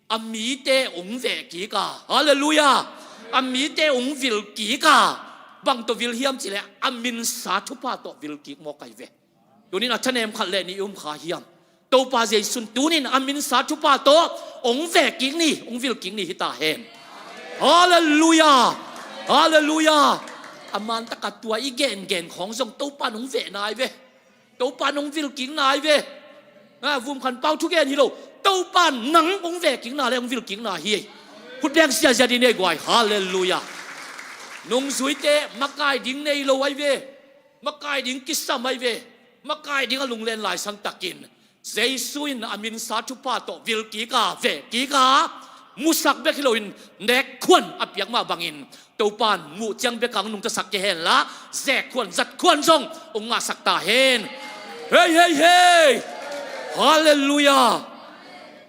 a mite hong veh kik a, halleluiah, a mite hong vil kik a, bang tawh vil hiam cih leh a minsa thupha tawh vil kik mawk ai ve. Tunin a thanem khat le nih i um kha hiam? Topa Jesu in tunin a minsa thupha tawh hong veh kik ni, hong vil kik ni hi ta hen. Halleluiah! Halleluiah! A mantak a tua i gengen khawng zong Topa in hong veh nai ve. Topa in hong vil kik nai ve. Ah, Vum Khan Pau thugen hi lo. Topa in nang hong veh kik na le hong vil kik na hi. Khut beng siasia dih ni ei guai. Halleluiah. Nungzuite makai ding nei lo ai ve. Makai ding kisam ai ve. Makai ding a lunglen laisan takin Jesu in a minsa thupha tawh vil kik a, veh kik a, musak bek hi loin nek khuan a piak mah bangin Topa in muh ciang bek hong nungtasak kei hen la, zek khuan zat khuan zong hong ngahsak ta hen. Hei, hei, hei! Halleluiah!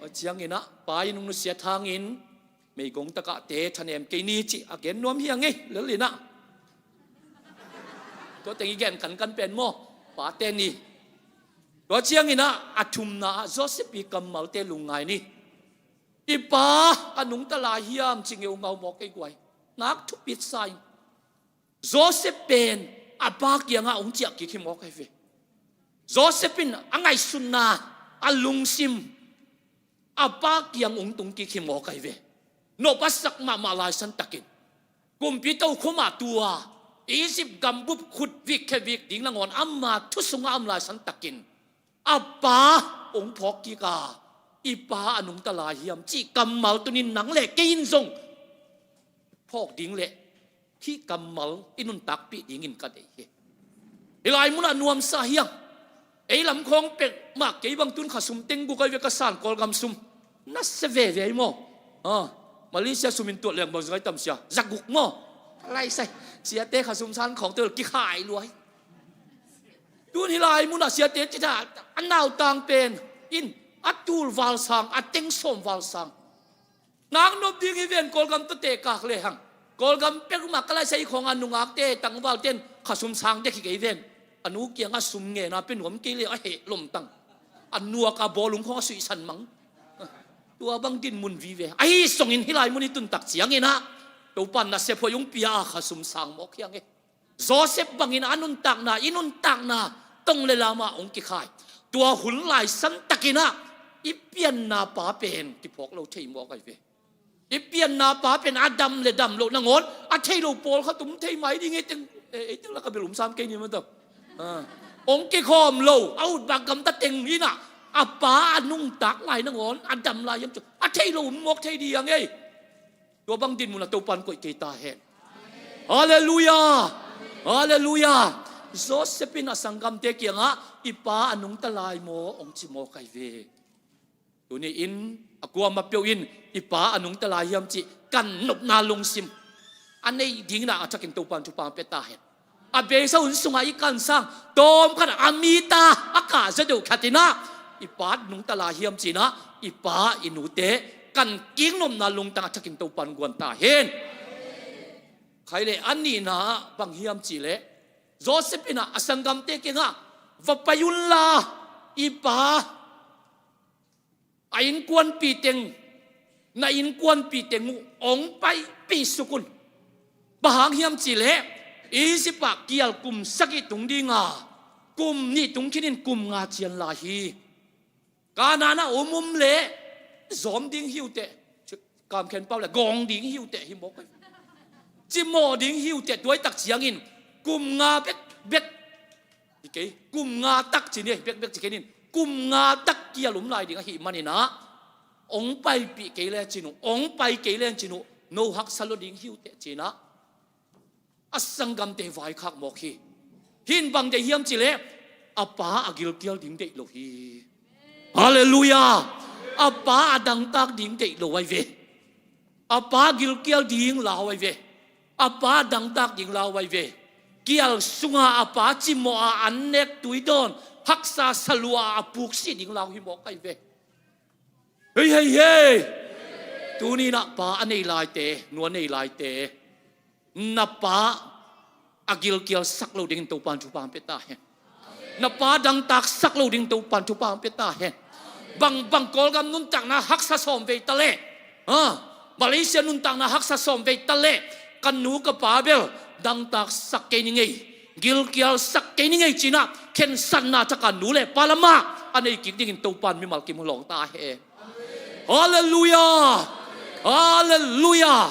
Tua ciangin ah, Pa in hong nusiat hangin meigong tagahte thanem kei ni cih a gen nuam hi a ngei, lel in ah. Tua teng i gen kankan pen maw, pate ni. Tua ciangin ah, a thumna ah Joseph i kammalte lungngai ni. I pa a nungta lai hiam ci ngeungau mawk ei guai. Ngak thupit sa in. Joseph pen a pa kiangah hong ciah kik hi mawk ai ve. Joseph in a ngaihsutna, a lungsim, a pa kiang hong tung kik hi mawk ai ve. Nopsak mahmah laisan takin kumpi tokhom ah tua Egypt gambup khut vik khe vik ding nangawn ama thu sungah a om laisan takin a pa hong phawk kik a, i pa a nungta lai hiam cih kammal tunin nang le kei in zong phawk ding le hih kammal i nuntakpih dingin ka deih hi. Hih lai munah nuamsa hi hang. Ei lam khawng pek mah kei bang tun khasum teng guk ai ve ka san, Kawlgam sum. Na sia veve ai maw? Ah, Malaysia sum in tuat leng bang zong ai tam sia. Za guk maw? Lai sai. Siate khasum san khawng tel kikhai luai. Tun hih lai munah siate cita a nautang pen in a tul valsang, a teng sawm valsang. Ngak nop ding hi ven, Kawlgam tawh teh kak lehang. Kawlgam pek mah ka lai sai khawng a nungakte tangvalte in khasum sang dek hi kei ven. A nu kiangah sum ngen a pe nuam kei le a heh lomtang. A nuak a bawlung khawng a suihsan mang. Tua bang din mun vive. Ahi zongin hih lai mun i tun tak ciangin ah Topa in nasep hoih hong pia a khasum sang mawk hi hang e. Joseph bangin a nuntakna, i nuntakna tong le lamah hong kikhai. Tua hun laisan takin ah i pianna pa pen kiphawk lo thei mawk ai ve. I pianna pa pen a dam le dam loh nangawn a thei lo pawlkhat om thei mai ding hi teng, eh, ei teng lak a bel um sam kei ni maw tawh. Ah. Hong kikhawm lo, a ut bak gamta teng in ah A pa a nungtak lai nangawn a dam lai hiam ci a thei lo um mawk thei ding ei. Tua bang dinmun a Topan koih kei ta hen. Halleluiah. Halleluiah. Joseph in a sanggamte kiangah i pa a nungta lai maw hong ci mawk ahi ve. Tuni in a kuamah peuh in i pa a nungta lai hiam cih kan nopna lungsim a neih dingin a thakin Topan thupha pia ta hen. A beisa hun sungah i kansang tawmkhat a mita a kahzia deuh khat inah i pa nungta lai hiam cinah i pa i nute kan kingnopna lungtang a thakin Topan guan ta hen. Khaile a nihna ah bang hiam cihleh Joseph inah a sanggamte kiangah va pai unla i pa a innkuanpih teng na innkuanpih teng uh hong paipih suk un. Bang hang hiam cihleh Egypt ah kial kum sagih tung dinga kum nih tung khinin kum nga cian lai hi. Kanaan ah um um leh zawm ding hi uh teh. Kamkhen pau le gawng ding hi uh teh hi mawk. Cimawh ding hi uh teh tuaitak ciangin kum nga bekbek hi kei kum nga tak ci ni bekbek ci kei nin kum nga tak kial um lai ding ahi maninah hong paipih kei le cin uh hong pai kei le cin uh no haksa lo ding hi uh teh cinah a sanggamte vaikhak mawk hi. Hin bang deih hiam cihleh a pa a gilkial ding deih lo hi. Halleluiah. A pa a dangtak ding deih lo ahi ve. A pa gilkial ding lau ahi ve. A pa dangtak ding lau ahi ve. Kial sunga a pa cimawh a an nek tui dawn haksa salua a puksi ding lau hi mawk ahi ve. Hei hei hei. Tuninah pa a nei laite nu a nei laite na pa a gilkial sak lo dingin Topan thupha pia ta hen. Na pa dangtak sak lo dingin Topan thupha pia ta hen. Bang bang Kawlgam nuntakna haksa sawm vei ta leh ha Malaysia nuntakna haksa sawm vei ta leh ka nu ka pa bel dangtak sak kei ni ngei gilkial sak kei ni ngei cinah khensatna thaka nu le pa lamah a nei kik dingin Topan mimal kim hulawng ta hen. Halleluiah. Halleluiah.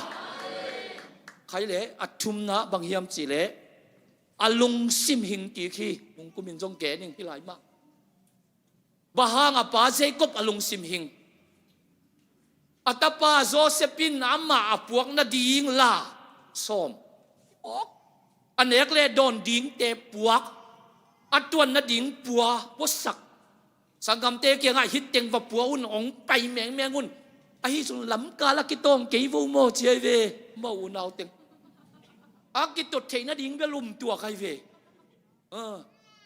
Khaile a thumna bang hiam cihleh a lungsim hing kik hi. Nungkumin zong gen ing hi lai mah. Bang hang a pa Jacob a lungsim hing a tapa Joseph in amah a puak nading la sawm a nek le dawn dingte puak a tuan nading pua puasak. Sanggamte kiangah hih teng va pua un hong pai mengmeng un. Ahi zong lamkal a kitawng kei vo maw ci ahi ve. Maw unau teng a kitot theih nading bel um tuak ahi ve.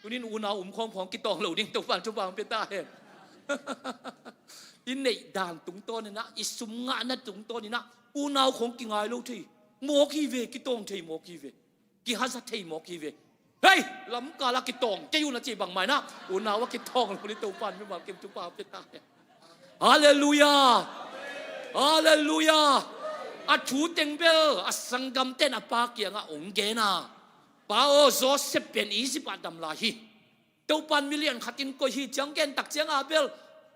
Tunin unau um khawngkhawng kitawng lo ding Topan thupha pia ta hen. I neih dan tungtawninah i sum ngahna tungtawninah unau khawng kingai lo thei mawk hi ve kitawng thei mawk hi ve. Kihaza thei mawk hi ve. Hei lamkal a kitawng kei un a ci bangmah inah unau a kitawng lo ni Topan mimal kim thupha pia ta hen. Halleluiah. Halleluiah. A thu teng bel a sanggamten a pa kiangah hong gen a pa aw Joseph pen Egypt ah dam lai hi. Topan milian khatin koih hi ciang gen tak cianga bel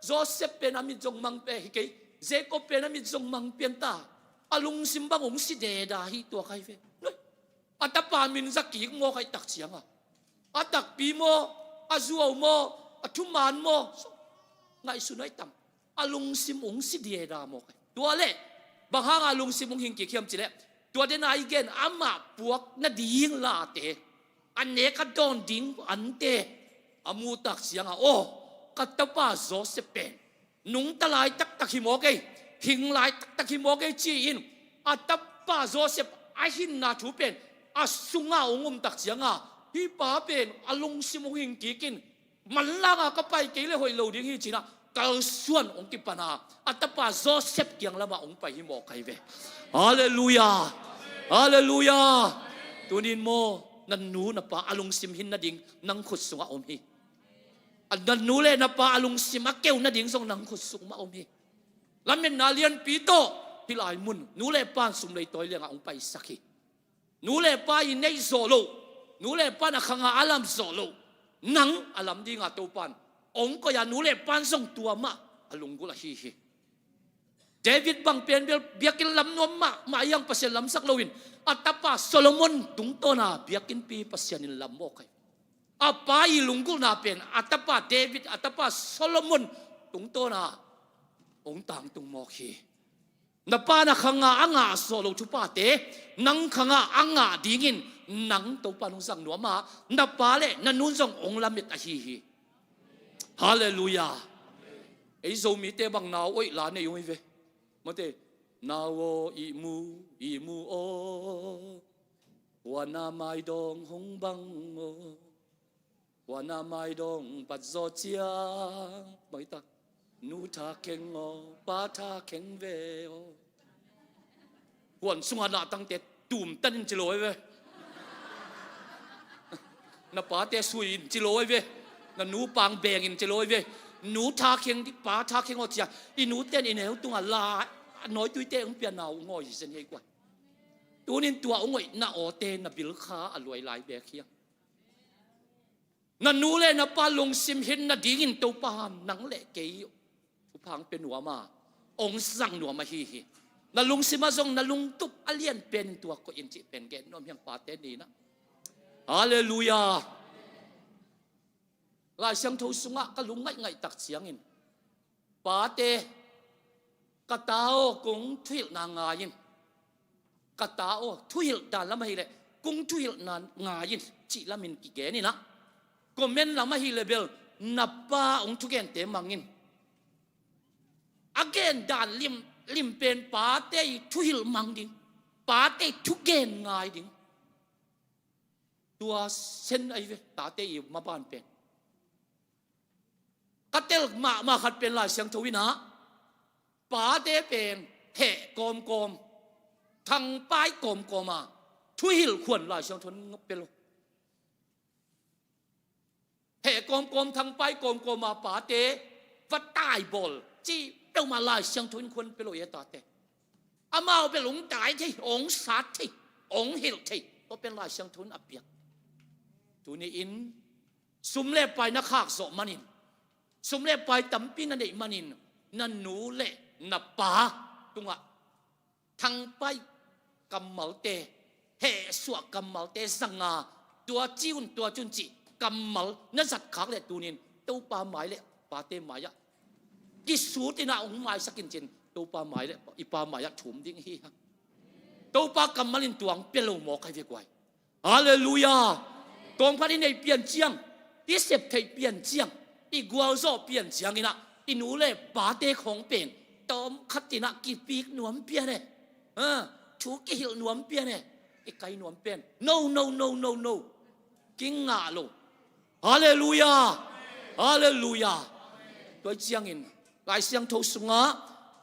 Joseph pen a mit zong mang pe hi kei. Jacob pen a mit zong mang pian ta. A lungsim bang hong si deda hi tuak ahi ve. A tapa min za kik mawk ahi tak cianga a takpi maw a zuau maw a thuman maw ngaihsun ahi tam. A lungsim hong si deda mawk ahi. Tua leh bang hanga lungsim hong hing kik hiam cileh tua dena i gen amah puak nading late a nek a dawn ding ante a mutak cianga aw ka tapa Joseph pen nungta lai taktak hi mawk ei, hing lai taktak hi mawk ei ci-in a tapa Joseph a hinna thu pen a sunga hong umtak cianga hih pa pen a lungsim hong hing kikin manlanga ka pai kei le hoih lo ding hi cinah kalsuan hong kipana a tapa Joseph kiang lamah hong pai hi mawk ahi ve. Halleluiah. Halleluiah. Tunin maw na nu na pa a lungsim hin nading nang khut sungah om hi. A na nu le na pa a lungsim a keu nading zong nang khut sungmah om hi. Lametna lianpi tawh hih lai mun nu le pan sum lei tawi liangah hong paisak hi. Nu le pa i neih zawh loh nu le pan a khanga a lam zawh loh nang a lam dinga Topan hong koih a nu le pan zong tua mah a lunggulh ahi hi. David bang pen bel biakinn lam nuam mahmah iang Pasian lamsak loin a tapa Solomon tungtawna biakinnpi Pasian in lam mawk ahi. A pa i lunggulhna pen a tapa David, a tapa Solomon tungtawna hong tangtung mawk hi. Na pa na khanga a ngah zawh lo thupate nang khanga a ngah dingin nang Topa nong zang nuam a, na pa le na nun zong hong lamet ahi hi. Halleluiah. Ei Zomite bang nau oih la nei ung hi ve. Mate, nau aw ihmu ihmu aw, huana maidawng hong bang aw, huana maidawng bat zaw ciang bang hi ta, nu tha kheng aw, pa tha kheng ve aw. Huan sungah nahtangte tumtan in ci lo ahi ve. Na pate sui in ci lo ahi ve. Na nu pang beng in ci lo ahi ve. Nu tha kheng, pa tha kheng aw cia i nute in i neu tungah la a nawituite hong pia nau ngawi hi zen hi ei guai. Tunin tua hong oihna awte na bil kha a luai lai bek hi a. Na nu le na pa lungsim hin nadingin Topa nang le kei thupha hong pia nuam a, hong zang nuam ahi hi. Na lungsim ah zong na lungtup a lian pen in tua koih in cih pen gen nuam hi hang pate ni-in ah. Halleluiah. Lai Siangtho sungah ka lung ngaihngaih tak ciangin, pate, ka ta aw kong thuhilhna ngai in. Ka ta aw, thuhilh dan lam ahih leh kong thuhilhna ngai in cih lamin kigen in ah. Comment lam ahih leh bel na pa hong thugente mang in. A gen dan lim, lim pen pate i thuhilh mang ding, pate i thugen ngai ding. Tua sen ahi ve, tate i maban pen. Ka tel mahmah khat pen Lai Siangtho in ah, pate pen heh kawmkawm, thangpai kawmkawm a thuhilh khuan Lai Siangtho in pia lo. Heh kawmkawm, thangpai kawmkawm a pate va taibawl cih peuhmah Lai Siangtho in khuan pia lo hi a tate. Amau bel hong tai thei, hong sat thei, hong hilh thei, tua pen Lai Siangtho in a piak. Tuni-in sum le pai na khak zawh manin, sum le pai tampi na neih manin, na nu le na pa tungah thangpai kammalte, hehsuah kammalte zanga, tua ci un, tua ci un cih kammal na zat khak leh tunin Topa mai le pate mai-ah kisut in ah hong maisak in cin, Topa mai le i pa mai-ah thum ding hi hang. Topa kammal in tua hong pia lo mawk ahi ve guai. Halleluiah. Tawmkhat i neih pian ciang, i sep theih pian ciang, i gualzawh pian ciangin ah i nu le pate khawng pen tawmkhat in ah kipik nuam pian e. Ha, thu kihilh nuam pian e. I kai nuam pian. No, no, no, no, no. Kingah lo. Halleluiah. Halleluiah. Tua ciangin Lai Siangtho sungah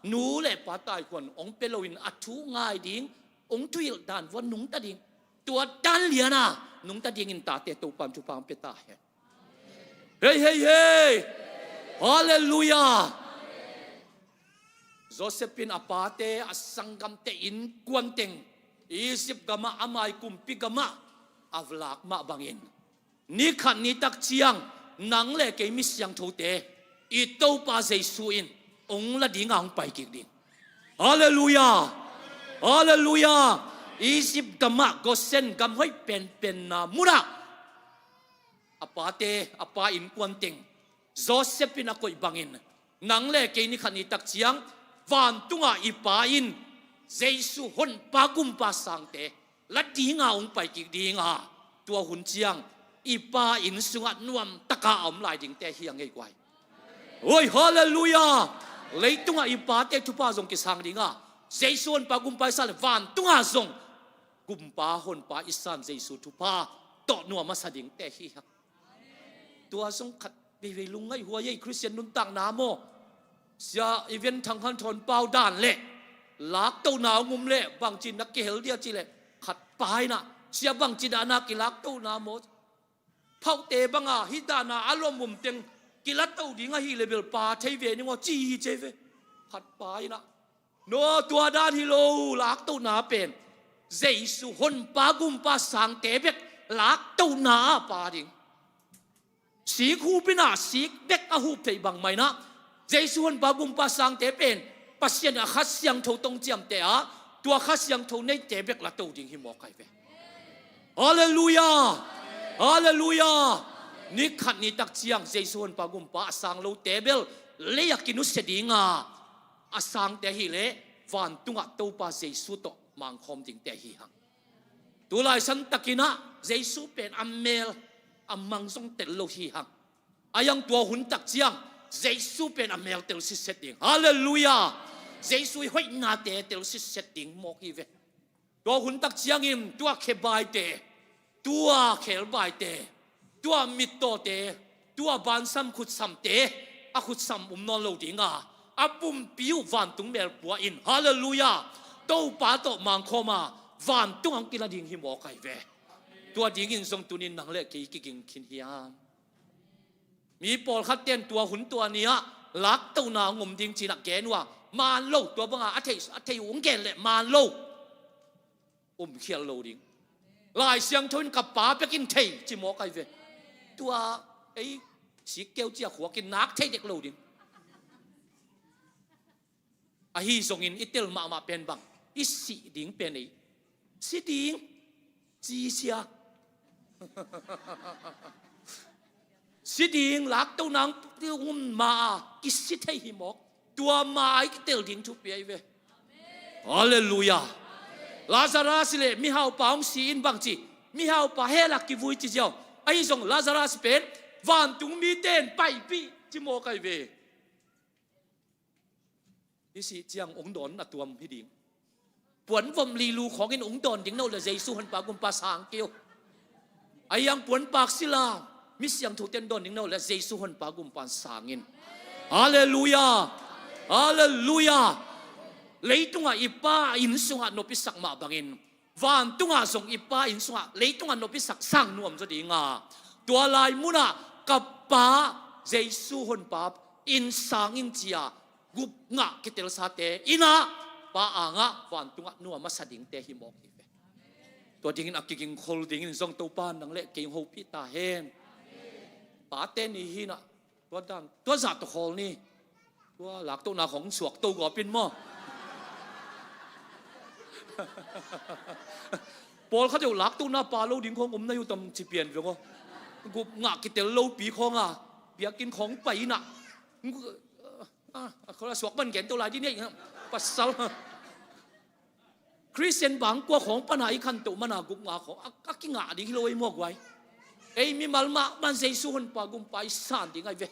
nu le pa taikhuan hong pia loin a thu ngai ding, hong thuhilh dan vua nungta ding, tua dan lian a nungta dingin tate Topa in thupha hong pia ta hen. Hei, hei, hei. Halleluiah. Joseph in a pate, a sanggamte innkuan teng Egypt gamah, amah i kumpi gamah a lak mah bangin, ni khat ni tak ciang nang le kei mi siangthote i Topa Jesu in hong la dinga hong pai kik ding. Halleluiah. Halleluiah. Egypt gamah, Gosen gam hoih penpenna munah a pate, a pa innkuan teng Joseph in a koih bangin, nang le kei ni khat ni tak ciang vantunga i Pa in Jesu Honpa Gumpa sangte la dinga hong pai kik dinga, tua hun ciang i Pa inn sungah nuamtaka a om lai dingte hi a ngei guai. Oi, halleluiah. Leitungah i pate thupha zong kisang dinga, Jesu Honpa Gumpa i sang le vantunga zong Gumpa Honpa i sang Jesu thupha tawh nuam a sa dingte hi hang. Tua zong khat veivei lungngaih huai ei, Khristian nuntakna maw? Sia Event Thang Khan Thawn Pau dan le laktohna hong um le bangci na kihel dia ci le khat pa in ah, sia bangci dana kilaktohna maw? Phauhte banga hih dana a lomum teng kilatoh ding ahih le bel pa thei ve ning aw ci hi ci ve. Khat pa in ah, no, tua dan hi lo, laktohna pen Jesu Honpa Gumpa sangte bek laktohna a pa ding. Sik hup in ah sik bek a hup theih bang mah in ah, Jesu Honpa Gumpa sangte pen Pasian a Kha Siangtho tong ciamteh a, tua Kha Siangtho neite bek la to ding hi mawk ahi ve. Halleluiah. Halleluiah. Ni khat ni tak ciang Jesu honpa gumpa a sang lote bel lei-ah kinusia ding a, a sangte ahih leh vantungah Topa Jesu tawh mangkhawm dingte ahi hang. Tulai santakin ah Jesu pen a mel a mang zong tel lo hi hang. A hiang tua hun tak ciang Jesu pen a mel tel sitset ding. Halleluiah. Jesu i hoihnate tel sitset ding mawk hi ve. Tua hun tak ciangin tua khebaite, tua khelbaite, tua mittawte, tua bansam khutsamte a khutsam um nawn lo ding a, a pumpi uh vantung mel pua in, halleluiah, Topa tawh mangkhawm a, vantung ah hong kila ding hi mawk ahi ve. Tua dingin zong tunin nang le kei kiging khin hiam? Mi pawlkhat ten tua hun tua ni-ah laktohna hong om ding ci-in ah gen uh a, man lo, tua banga a thei, a thei uh hong gen leh man lo. Um khial lo ding. Lai Siangtho in ka pa bekin thei ci mawk ahi ve. Tua ei sikkeu cia khuakin nak thei dek lo ding. Ahi zongin i tel mahmah pen bang, i sih ding pen ei si ding, ci sia. Si ding, laktohna hong um ma-a kisi thei hi mawk. Tua ma-a i kitel ding thupi ahi ve. Halleluiah. Lazarus le mihaupa hong si in bang ci, mihaupa hell ah kivui ci ziau. Ahi zong Lazarus pen vantung mite in paipih ci mawk ahi ve. I sih ciang hong dawn a tuam hi ding. Puanvom lilu khawngin hong dawn ding no le Jesu honpa gumpa sang kei uh. A hiang puanpak sila mi siangthote in dawn ding no le Jesu honpa gumpa sang in. Halleluiah. Halleluiah. Leitungah i Pa inn sungah nopsak mah bangin vantungah zong i Pa inn sungah leitungah nopsak sang nuam zaw ding a, tua lai munah ka Pa Jesu honpa inn sang in ci-a gupngah kitelsate in ah Pa angah vantungah nuam a sa dingte hi mawk hi ve. Tua dingin a kigingkhol dingin zong Topa nang le kei hong hopih ta hen. Pate ni hi-in ah tua dan, tua zah tawh khawl ni. Tua laktohna khawng suakto gawp in maw? Pawlkhat deuh laktohna pa lo ding khawng om na hi uh tam ci pian veng aw. Gupngah kitel lopi khawng a, biakinn khawng pai in ah, ah, ah, suak man gen to lai dih ni, pasal. Khristian bangkua khawng pana i khantoh mana gupngah khawng a, a kingah ding hi lo ei maw guai. Ei mimal mahmah in Jesu honpa gumpa i san ding ahi ve.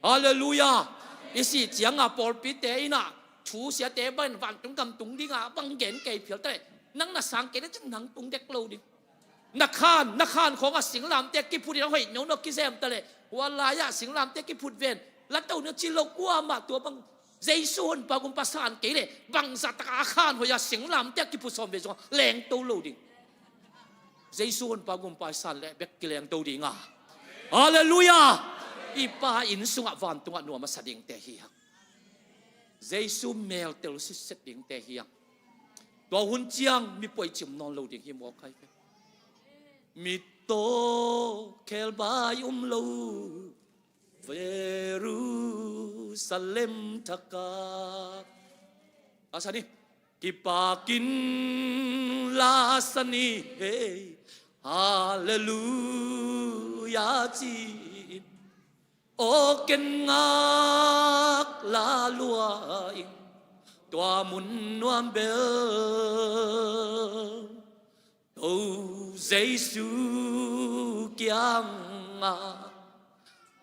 Halleluiah. I sih cianga pawlpite in ah thu siate bangin vantung gam tung dinga bang gen kei phial ta leh, nang na sang kei leh cin nang tung dek lo ding. Na khan, na khan khawng a singlamteh kiphut in a hoih nono kizem ta leh, hua lai-ah singlamteh kiphut ven, la to ni ci lo kuamah tua bang Jesu honpa gumpa san kei leh bangzah takah a khan hoih a singlamteh kiphut sawm ve zong lengto lo ding. Jesu honpa gumpa i san leh bek kilengto ding a. Halleluiah. I Pa inn sungah vantungah nuam a sa dingte hi hang. Jesu mel tel sitset dingte hi hang. Tua hun ciang mi puai cim nawn lo ding hi mawk ahi ve. Mittaw khelbai um lo Jerusalem thakah a sa ni, kipakin la sa ni hei, halleluiah ci-in, aw ken ngak la lua in, tua mun nuam bel To Jesu kiangah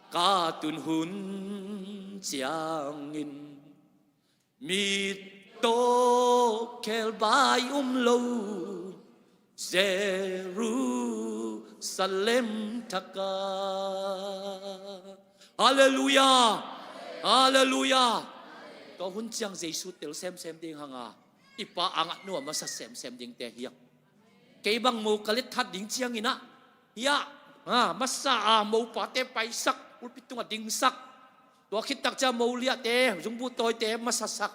ka tun hun ciangin, mittaw khelbai um lo Jerusalem thakah. Halleluiah. Halleluiah. Tua hun ciang Jesu tel semsem ding hanga, i Pa angah nuam a sa semsem dingte hi hang. Kei bang mo ka let that ding ciangin ah, hiah, ah, masa a mopate paisak, pulpit tungah dingsak. Tua khit tak ciang mo liahte, zungbu tawite masasak.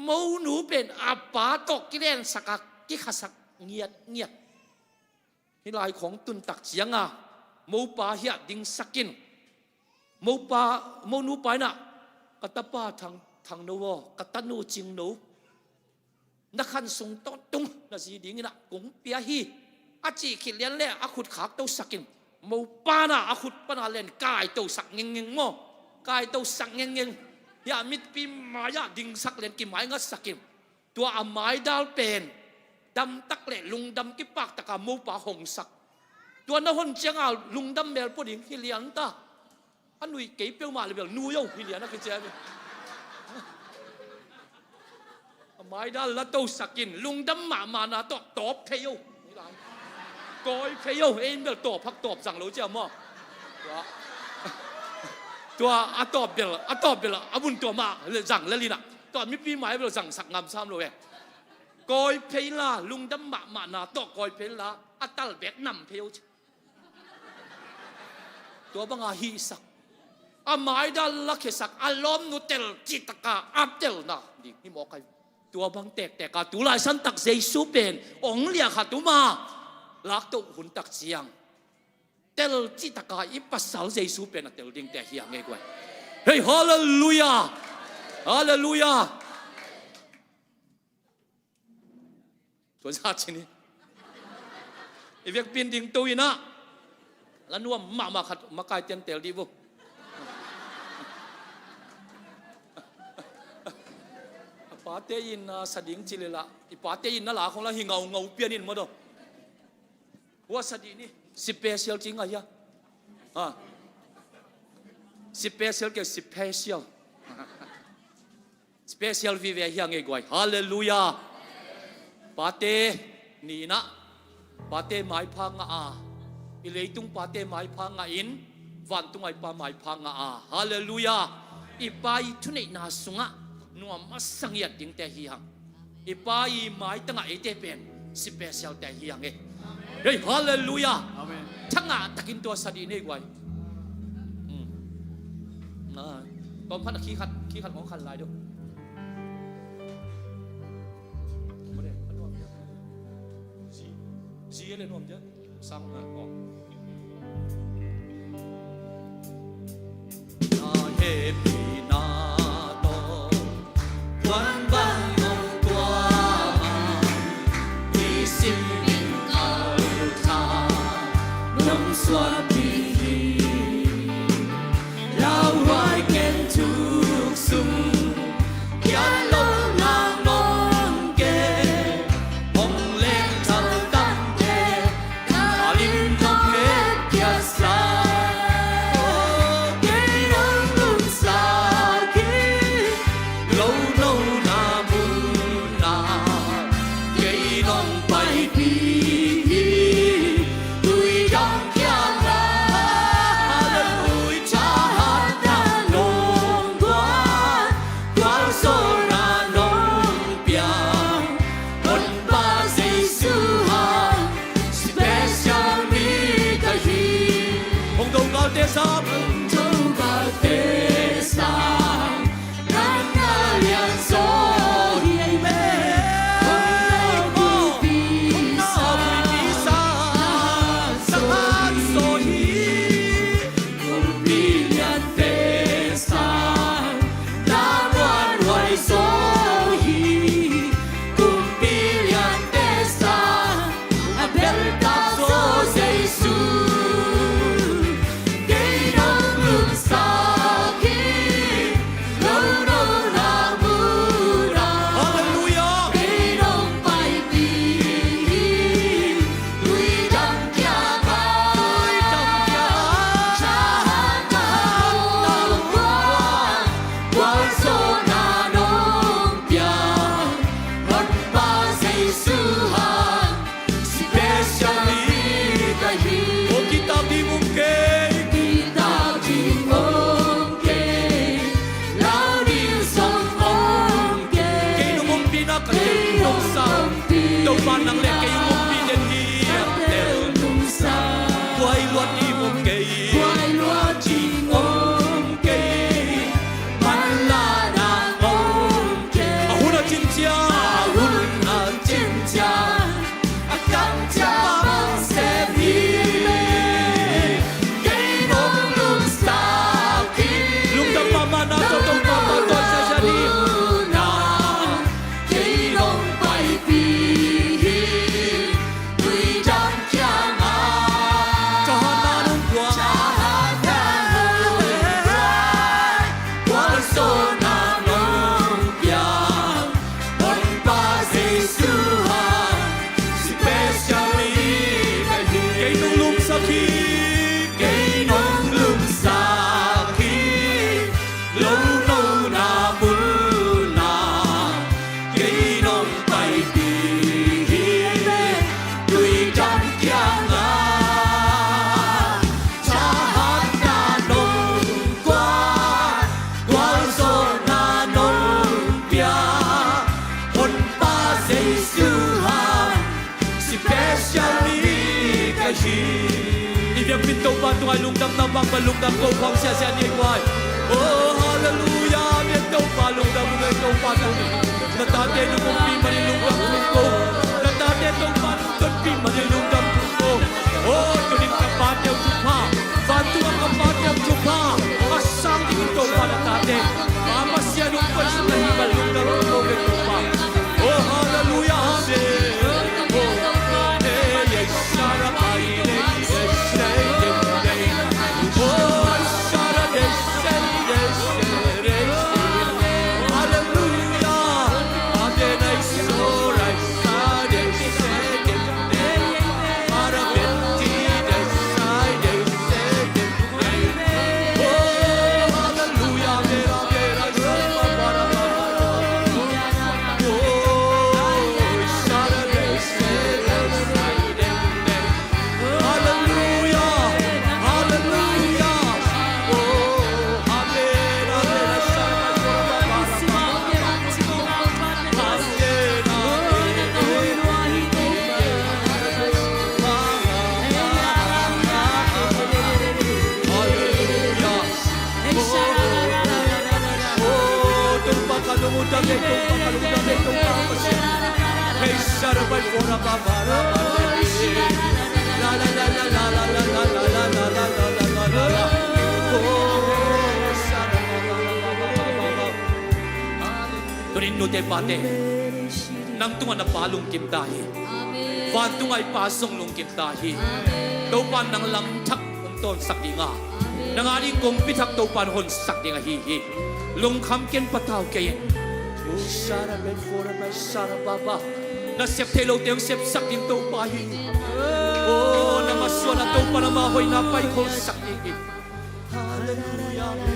Monu pen a pa tawh kilensak a, kikhasak ngiatngiat. Hih lai khawng tun tak cianga mopa hiah dingsak in, mopa, monu pa in ah, ka tapa Thang, Thangno aw, ka tanu Cingno, na khan sung tawntung na zi dingin ah kong pia hi, a cih khit lian le a khut khaktosak in, Mopa na a khut pana len kaitosak ngengeng maw. Kaitosak ngengeng. Hiah mipi mai-ah dingsak len kimaingatsak in. Tua a maidal pen damtak le lungdam kipaktaka mopa hongsak. Tua na hon cianga lungdam melpua ding hi lian ta. A nui kei peuhmah le bel nui o hi lian a kicia bel. A maidal la tosakin lungdam mahmahna tawh tawp phei o. Kawi phei o, ei in bel tawp hak tawp zang lo cia maw. Tua, tua a tawp bel, a tawp bel a bun tua mah zang lelina. Tua mipi mai bel zangsak ngam sam lo e. Kawi phei la, lungdam mahmahna tawh kawi phei la, a talbek nam phei o cia. Tua banga hihsak. A maidal lakhiasak, a lawmnu tel citaka a telna ding hi mawk ai. Tua bang tekteka tulai santak Jesu pen ong liakhat uma laktoh huntak ciang tel citaka i pasal Jesu pen a tel dingte hi a ngei guai. Hei, halleluia. Halleluia. Tua za cin hi. I vekpin ding to inah la nuam mahmah khat makai tian tel dih vo. A pate in a sa ding ci lela i pate in na la khong la hi ngaungau pian in mawdaw. Hua sa dih ni. Special ci ngah hia? Ha. Special ke special. Special vive hia ngei guai. Halleluia. Pate ni inah pate maipha ngah a, i leitung pate maipha ngah in vantung ai pa maipha ngah a. Halleluia. I pa i thuneihna sungah nuam a sangiat dingte hi hang. I pa i maitangah eite pen special te hi hang e. Hei, halleluia. Amen. Thangah takin tua sa dih nei guai. Hmm. Tua khat a khi khat, khi khat ngawng khan lai deuh. Zi, zi le nuam dia. Sang na kong. Na hehpihna tawh kuan bang nong tuam a, i sim in kal tha nong suahpih hi. Lauhuai ken thuk sung kiat lo nang nong ke. Hong leng thal tangte a lim nong phet kiatsak. Kei nong lungsak hi. Lo lo na mun na kei nong paipih hi. Tui dang kiang a, halleluia, thahatna nong guan, gualzawhna nong piang. Honpa Jesu hang special mi ka hi. Hong do galte sang, hong do galte sang. Nang na lian zaw hi ei me. Hong na huipi sa, hong na huipi sa, sa khat zaw hi. Kumpi liante sang na muanhuai zaw hi. Kumpi liante sang a beltak zaw Jesu. Kei nong lungsak hi, lo lo na mun ah. Halleluia. Kei nong paipih hi, tui dang kiang a. Tui dang kiang a. Thahatna nong guan, gualzawhna nong piang. Honpa Jesu hang special mi ka hi. Hong kitak ding om kei. Kitak ding om kei. Lau ding zong om kei. Kei nong ompihna ka tel nong sa. Topa nang le kei hong ompih den hi a tel nong sa. Guai luat ding om kei. Guai luat ding om kei. Manlahna om kei. A hun a cin ciang. A hun a cin ciang. A kam ciang bang sem hi. Kei nong lungsak hi. Lungdam mahmahna tawh Topa tawh tuan sa sa ni. Kei nong paipih hi. Tui dang kiang a. Thahatna Lungsak hi, kei nong lungsak hi. Lo nona munah kei nong paipih hi. Tuidam kiangah thahatna nong guan, gualzawhna nong pia, Honpa Jesu hang special mi ka hi. I biakpin Topa tungah i lungdamna bang bang lungdam ko, pang siasia ni ei guai. Oh, halleluiah. Biak Topa, lungdam ung ei Topa tuni. Na tate nong ompih manin lungdam tung ko. Na tate Topa nong tonpih manin lungdam tung ko. Oh, tunin ka pate uh thupha, vantung a ka pate uh thupha a sang dingin Topa na tate, a Pasian hong koihsak na hih bang lungdam tung ko ei Topa. Oh, halleluiah, amen. Oh, eh, yes, Sarah, Tunin nute pate, nang tungah na Pa lungkim ta hi. Amen. Vantung a i Pa zong lungkim ta hi. Amen. Topa nang lam thak hong tawnsak ding a, nang a ding kongpi thak Topa in honsak ding ahi hi. Lungkham ken, patau kei in. Na sep thei lote hong sepsak ding Topa hi. Oh, na masuan a Topa na ma hoihna pai khol sak ding hi. Halleluiah.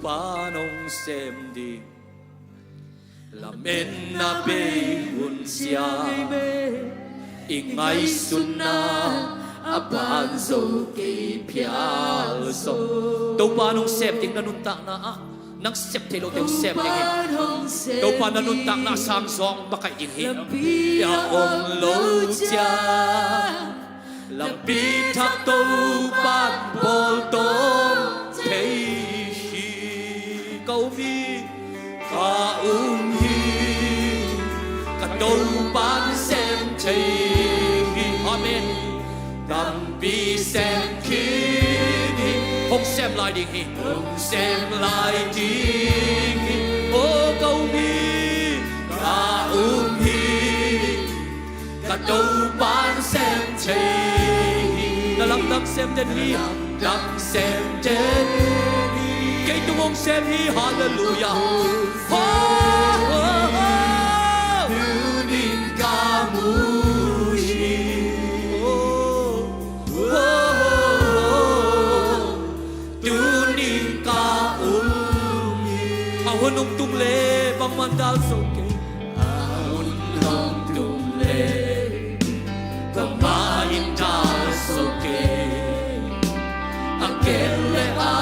Topa nong sem ding, lametna bei hun ciang, i ngaihsutna a banzo kei phial zo. Topa nong sem ding, na nuntakna ah nang sep thei lote hong sem ding hi. Topa na nuntakna sang zong makaih ding hi. A om lo ciang, lampi thak Topa'n bawl tawn thei hi. Ka um hi, ka um hi, ka Topa'n sem thei hi. Amen. Tampi sem khin hi. Hong sem lai ding hi. Hong sem lai ding hi. Oh, ka um hi, ka um hi, ka Topa'n sem thei hi. Na lamdang sem den hi. Lamdang sem den hi. Kei tung hong sem hi. Halleluiah. Ho, ho, ho. Tunin ka mu hi. Oh, oh, oh, oh. Tunin ka um hi. A hun hong tung leh bangmah dal zo kei. A hun hong tung leh bangmah in dal zo kei. A ken le a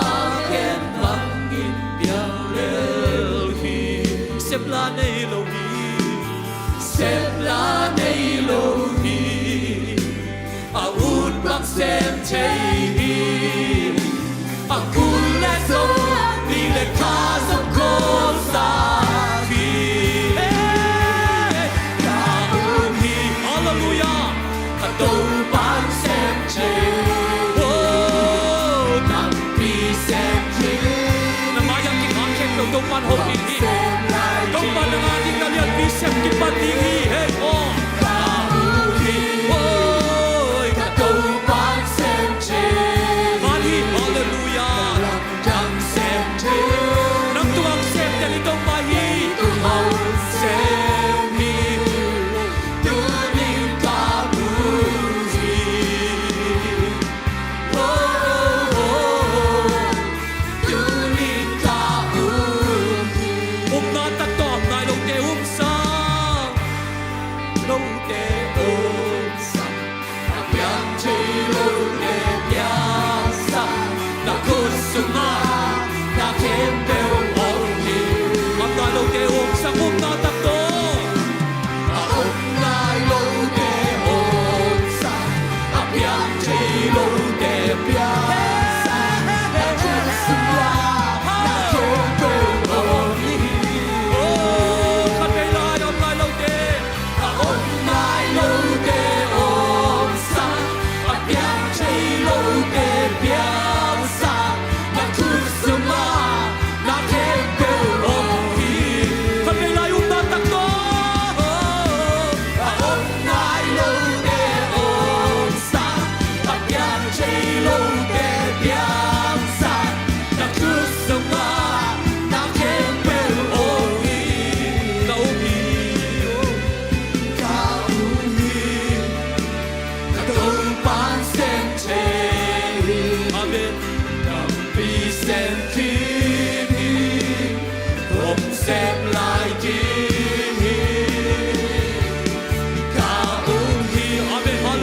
ken bangin piang lel hi. Sep la nei lo hi. Sep la nei lo hi. A ut bang sem thei hi. A kul le zong, ni le kha zong kholsak hi. Hey! Ka um hi. Halleluiah. Ka Topa'n sem thei. Oh, tampi sem thei. Na mai-ah kikhang khempeuh Topa'n hopih hi. Topa'n nang a ding na lianpi sem kipan ding hi. Hey, oh. Ka um hi. Oi, ka Topa'n sem thei. Van hi. Halleluiah. Lamdang sem thei. Nang tung hong sem den hi Topa hi. Tung hong sem hi. Tunin ka mu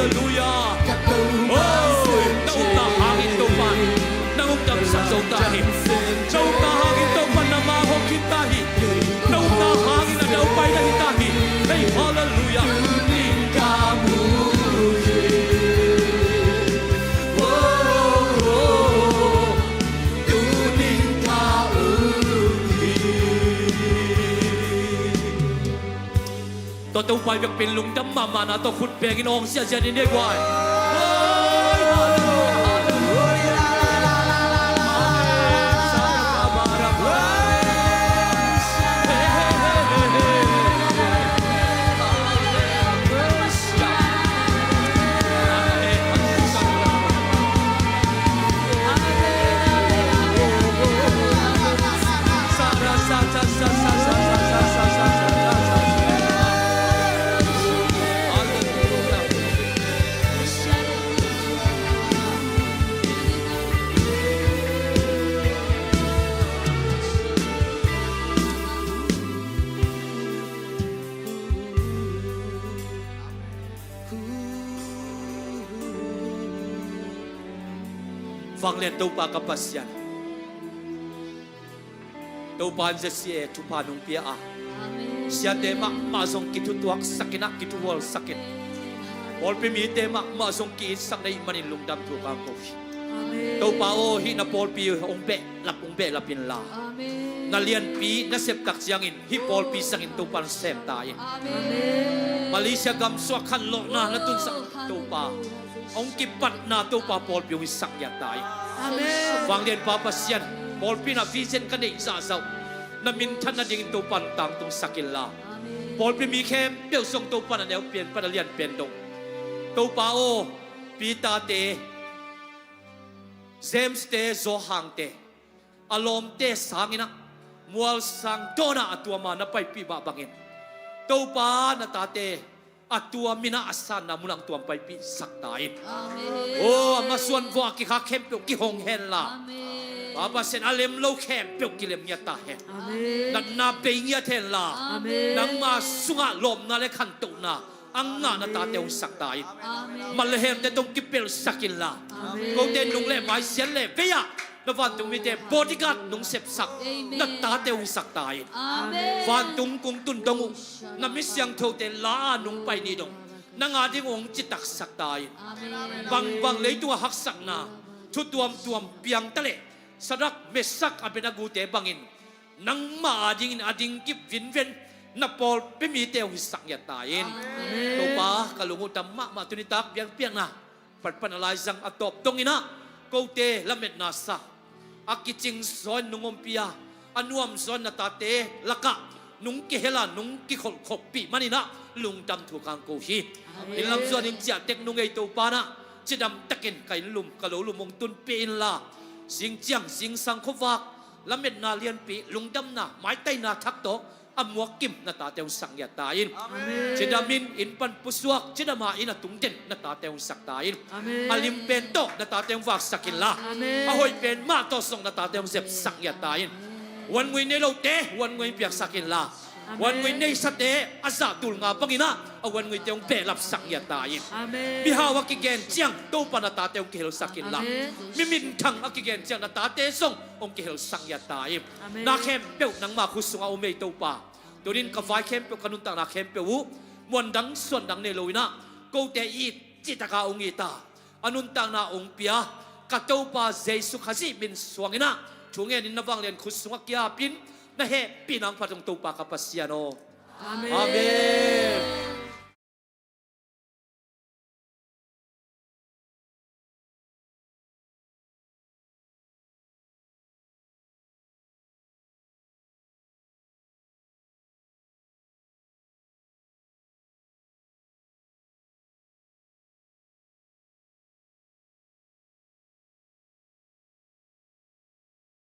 Halleluia. Oi, na upna hangin Topa nang hong damsak zo ta hi. Na upna hangin Topa nangmah hong khit ta hi. Na upna hangin a daupai na hi ta hi. Hei, halleluia. Tua Topa i biakpiin lungdam mahmahna tawh khut bengin awng ziahziah ni nei guai. Vanglian Topa ka Pasian, Topa in Jesse e thupha nung pia a, amen, siate mahmah zong kithutuaksakin ah kithuhualsakin, pawlpi mite mahmah zong ki-itsak na hih manin lungdam thu ka ko hi. Amen. Topa aw, hih na pawlpi hong behlap hong behlap inla, amen, na lianpi na septak ciangin hih pawlpi sangin Topa na sem ta in. Amen. Malaysia gam suah khanlawhna na tunsak Topa, hong kipatna Topa pawlpi hong hisak ngiat ta in. Amen. Vanglian Pa Pasian, pawlpi na vision ka neih zahzah uh na minthan nadingin Topa na tangtungsak inla, amen, pawlpi mi khempeuh zong Topa na neupian pan a lianpian dong, Topa aw, Peter-te, James-te, Johan-te, a lawmte sangin ah mualsang dawnah a tuama na paipih mah bangin, Topa na tate a tuam in ah a sanna munah hong tuam paipihsak ta in. Amen. Aw, a masuan vawh a kikhak khempeuh kihong henla, amen, Pa Pasian, a lem lo khempeuh kilem ngiat ta hen. Amen. Natna bei ngiat henla, amen, nangma sungah lawpna le khantohna a ngah na tate hong hisak ta in. Amen. Mal le hemte tawh hong kipelhsak inla, amen, kote nung le mai, sial le vei-ah na vantung mite bodyguard nung sepsak, amen, na tate hong hisak ta in. Amen. Vantung kungtun dong uh na mi siangthote la-a nung pai ni dong nang ading uh hong citaksak ta in. Amen. Bangbang leitungah haksatna thu tuamtuam piang ta leh, Sadrak, Mesak, Abednego-te bangin nangmah adingin a dingkip vinven na pawlpi mite hong hisak ngiat ta in. Amen. Topa, ka lung uh dam mahmah, tuni tak biakpiakna panpan a laizang a tawp dongin ah kote lametna sa a kicing zaw in nung ompih a, a nuam zaw in na tate lakah nung kihel a nung kikholhkholhpih manin ah lungdam thu ka ko hi. Amen. Inn lam zuan inn ciah tek nung ei Topa in ah cidam takin ka inn lum ka lo lum hong tunpih inla, zing ciang zingsang khuavak lametna lianpi, lungdamna, maitaina thak tawh a muakkim na tate hong sak ngiat ta in. Amen. Cidamin inn pan pusuak, cidama inn a tungden na tate hong sak ta in. Amen. A lim pen tawh na tate hong vaksak inla, amen, a hoih pen mah tawh zong na tate hong zepsak ngiat ta in. Huan ngui nei lote huan ngui piaksak inla, amen, huan ngui neisate a zah tul nga bangin ah a huan nguite hong behlapsak ngiat ta in. Amen. Mihau a kigen ciang Topa na tate hong kihelsak inla, amen, mi minthang a kigen ciang na tate zong hong kihelsak ngiat ta in. Amen. Na khempeuh nangma khut sungah om ei Topa. Tunin ka vai khempeuh, ka nuntakna khempeuh uh muandang suandang nei lo in ah kote i it citak a hong it a, a nuntakna hong pia ka Topa Jesu Khazih min suangin ah thungenin na vanglian khut sungah kiapin na hehpihna hong phat ung Topa ka Pasian aw. Amen. Amen.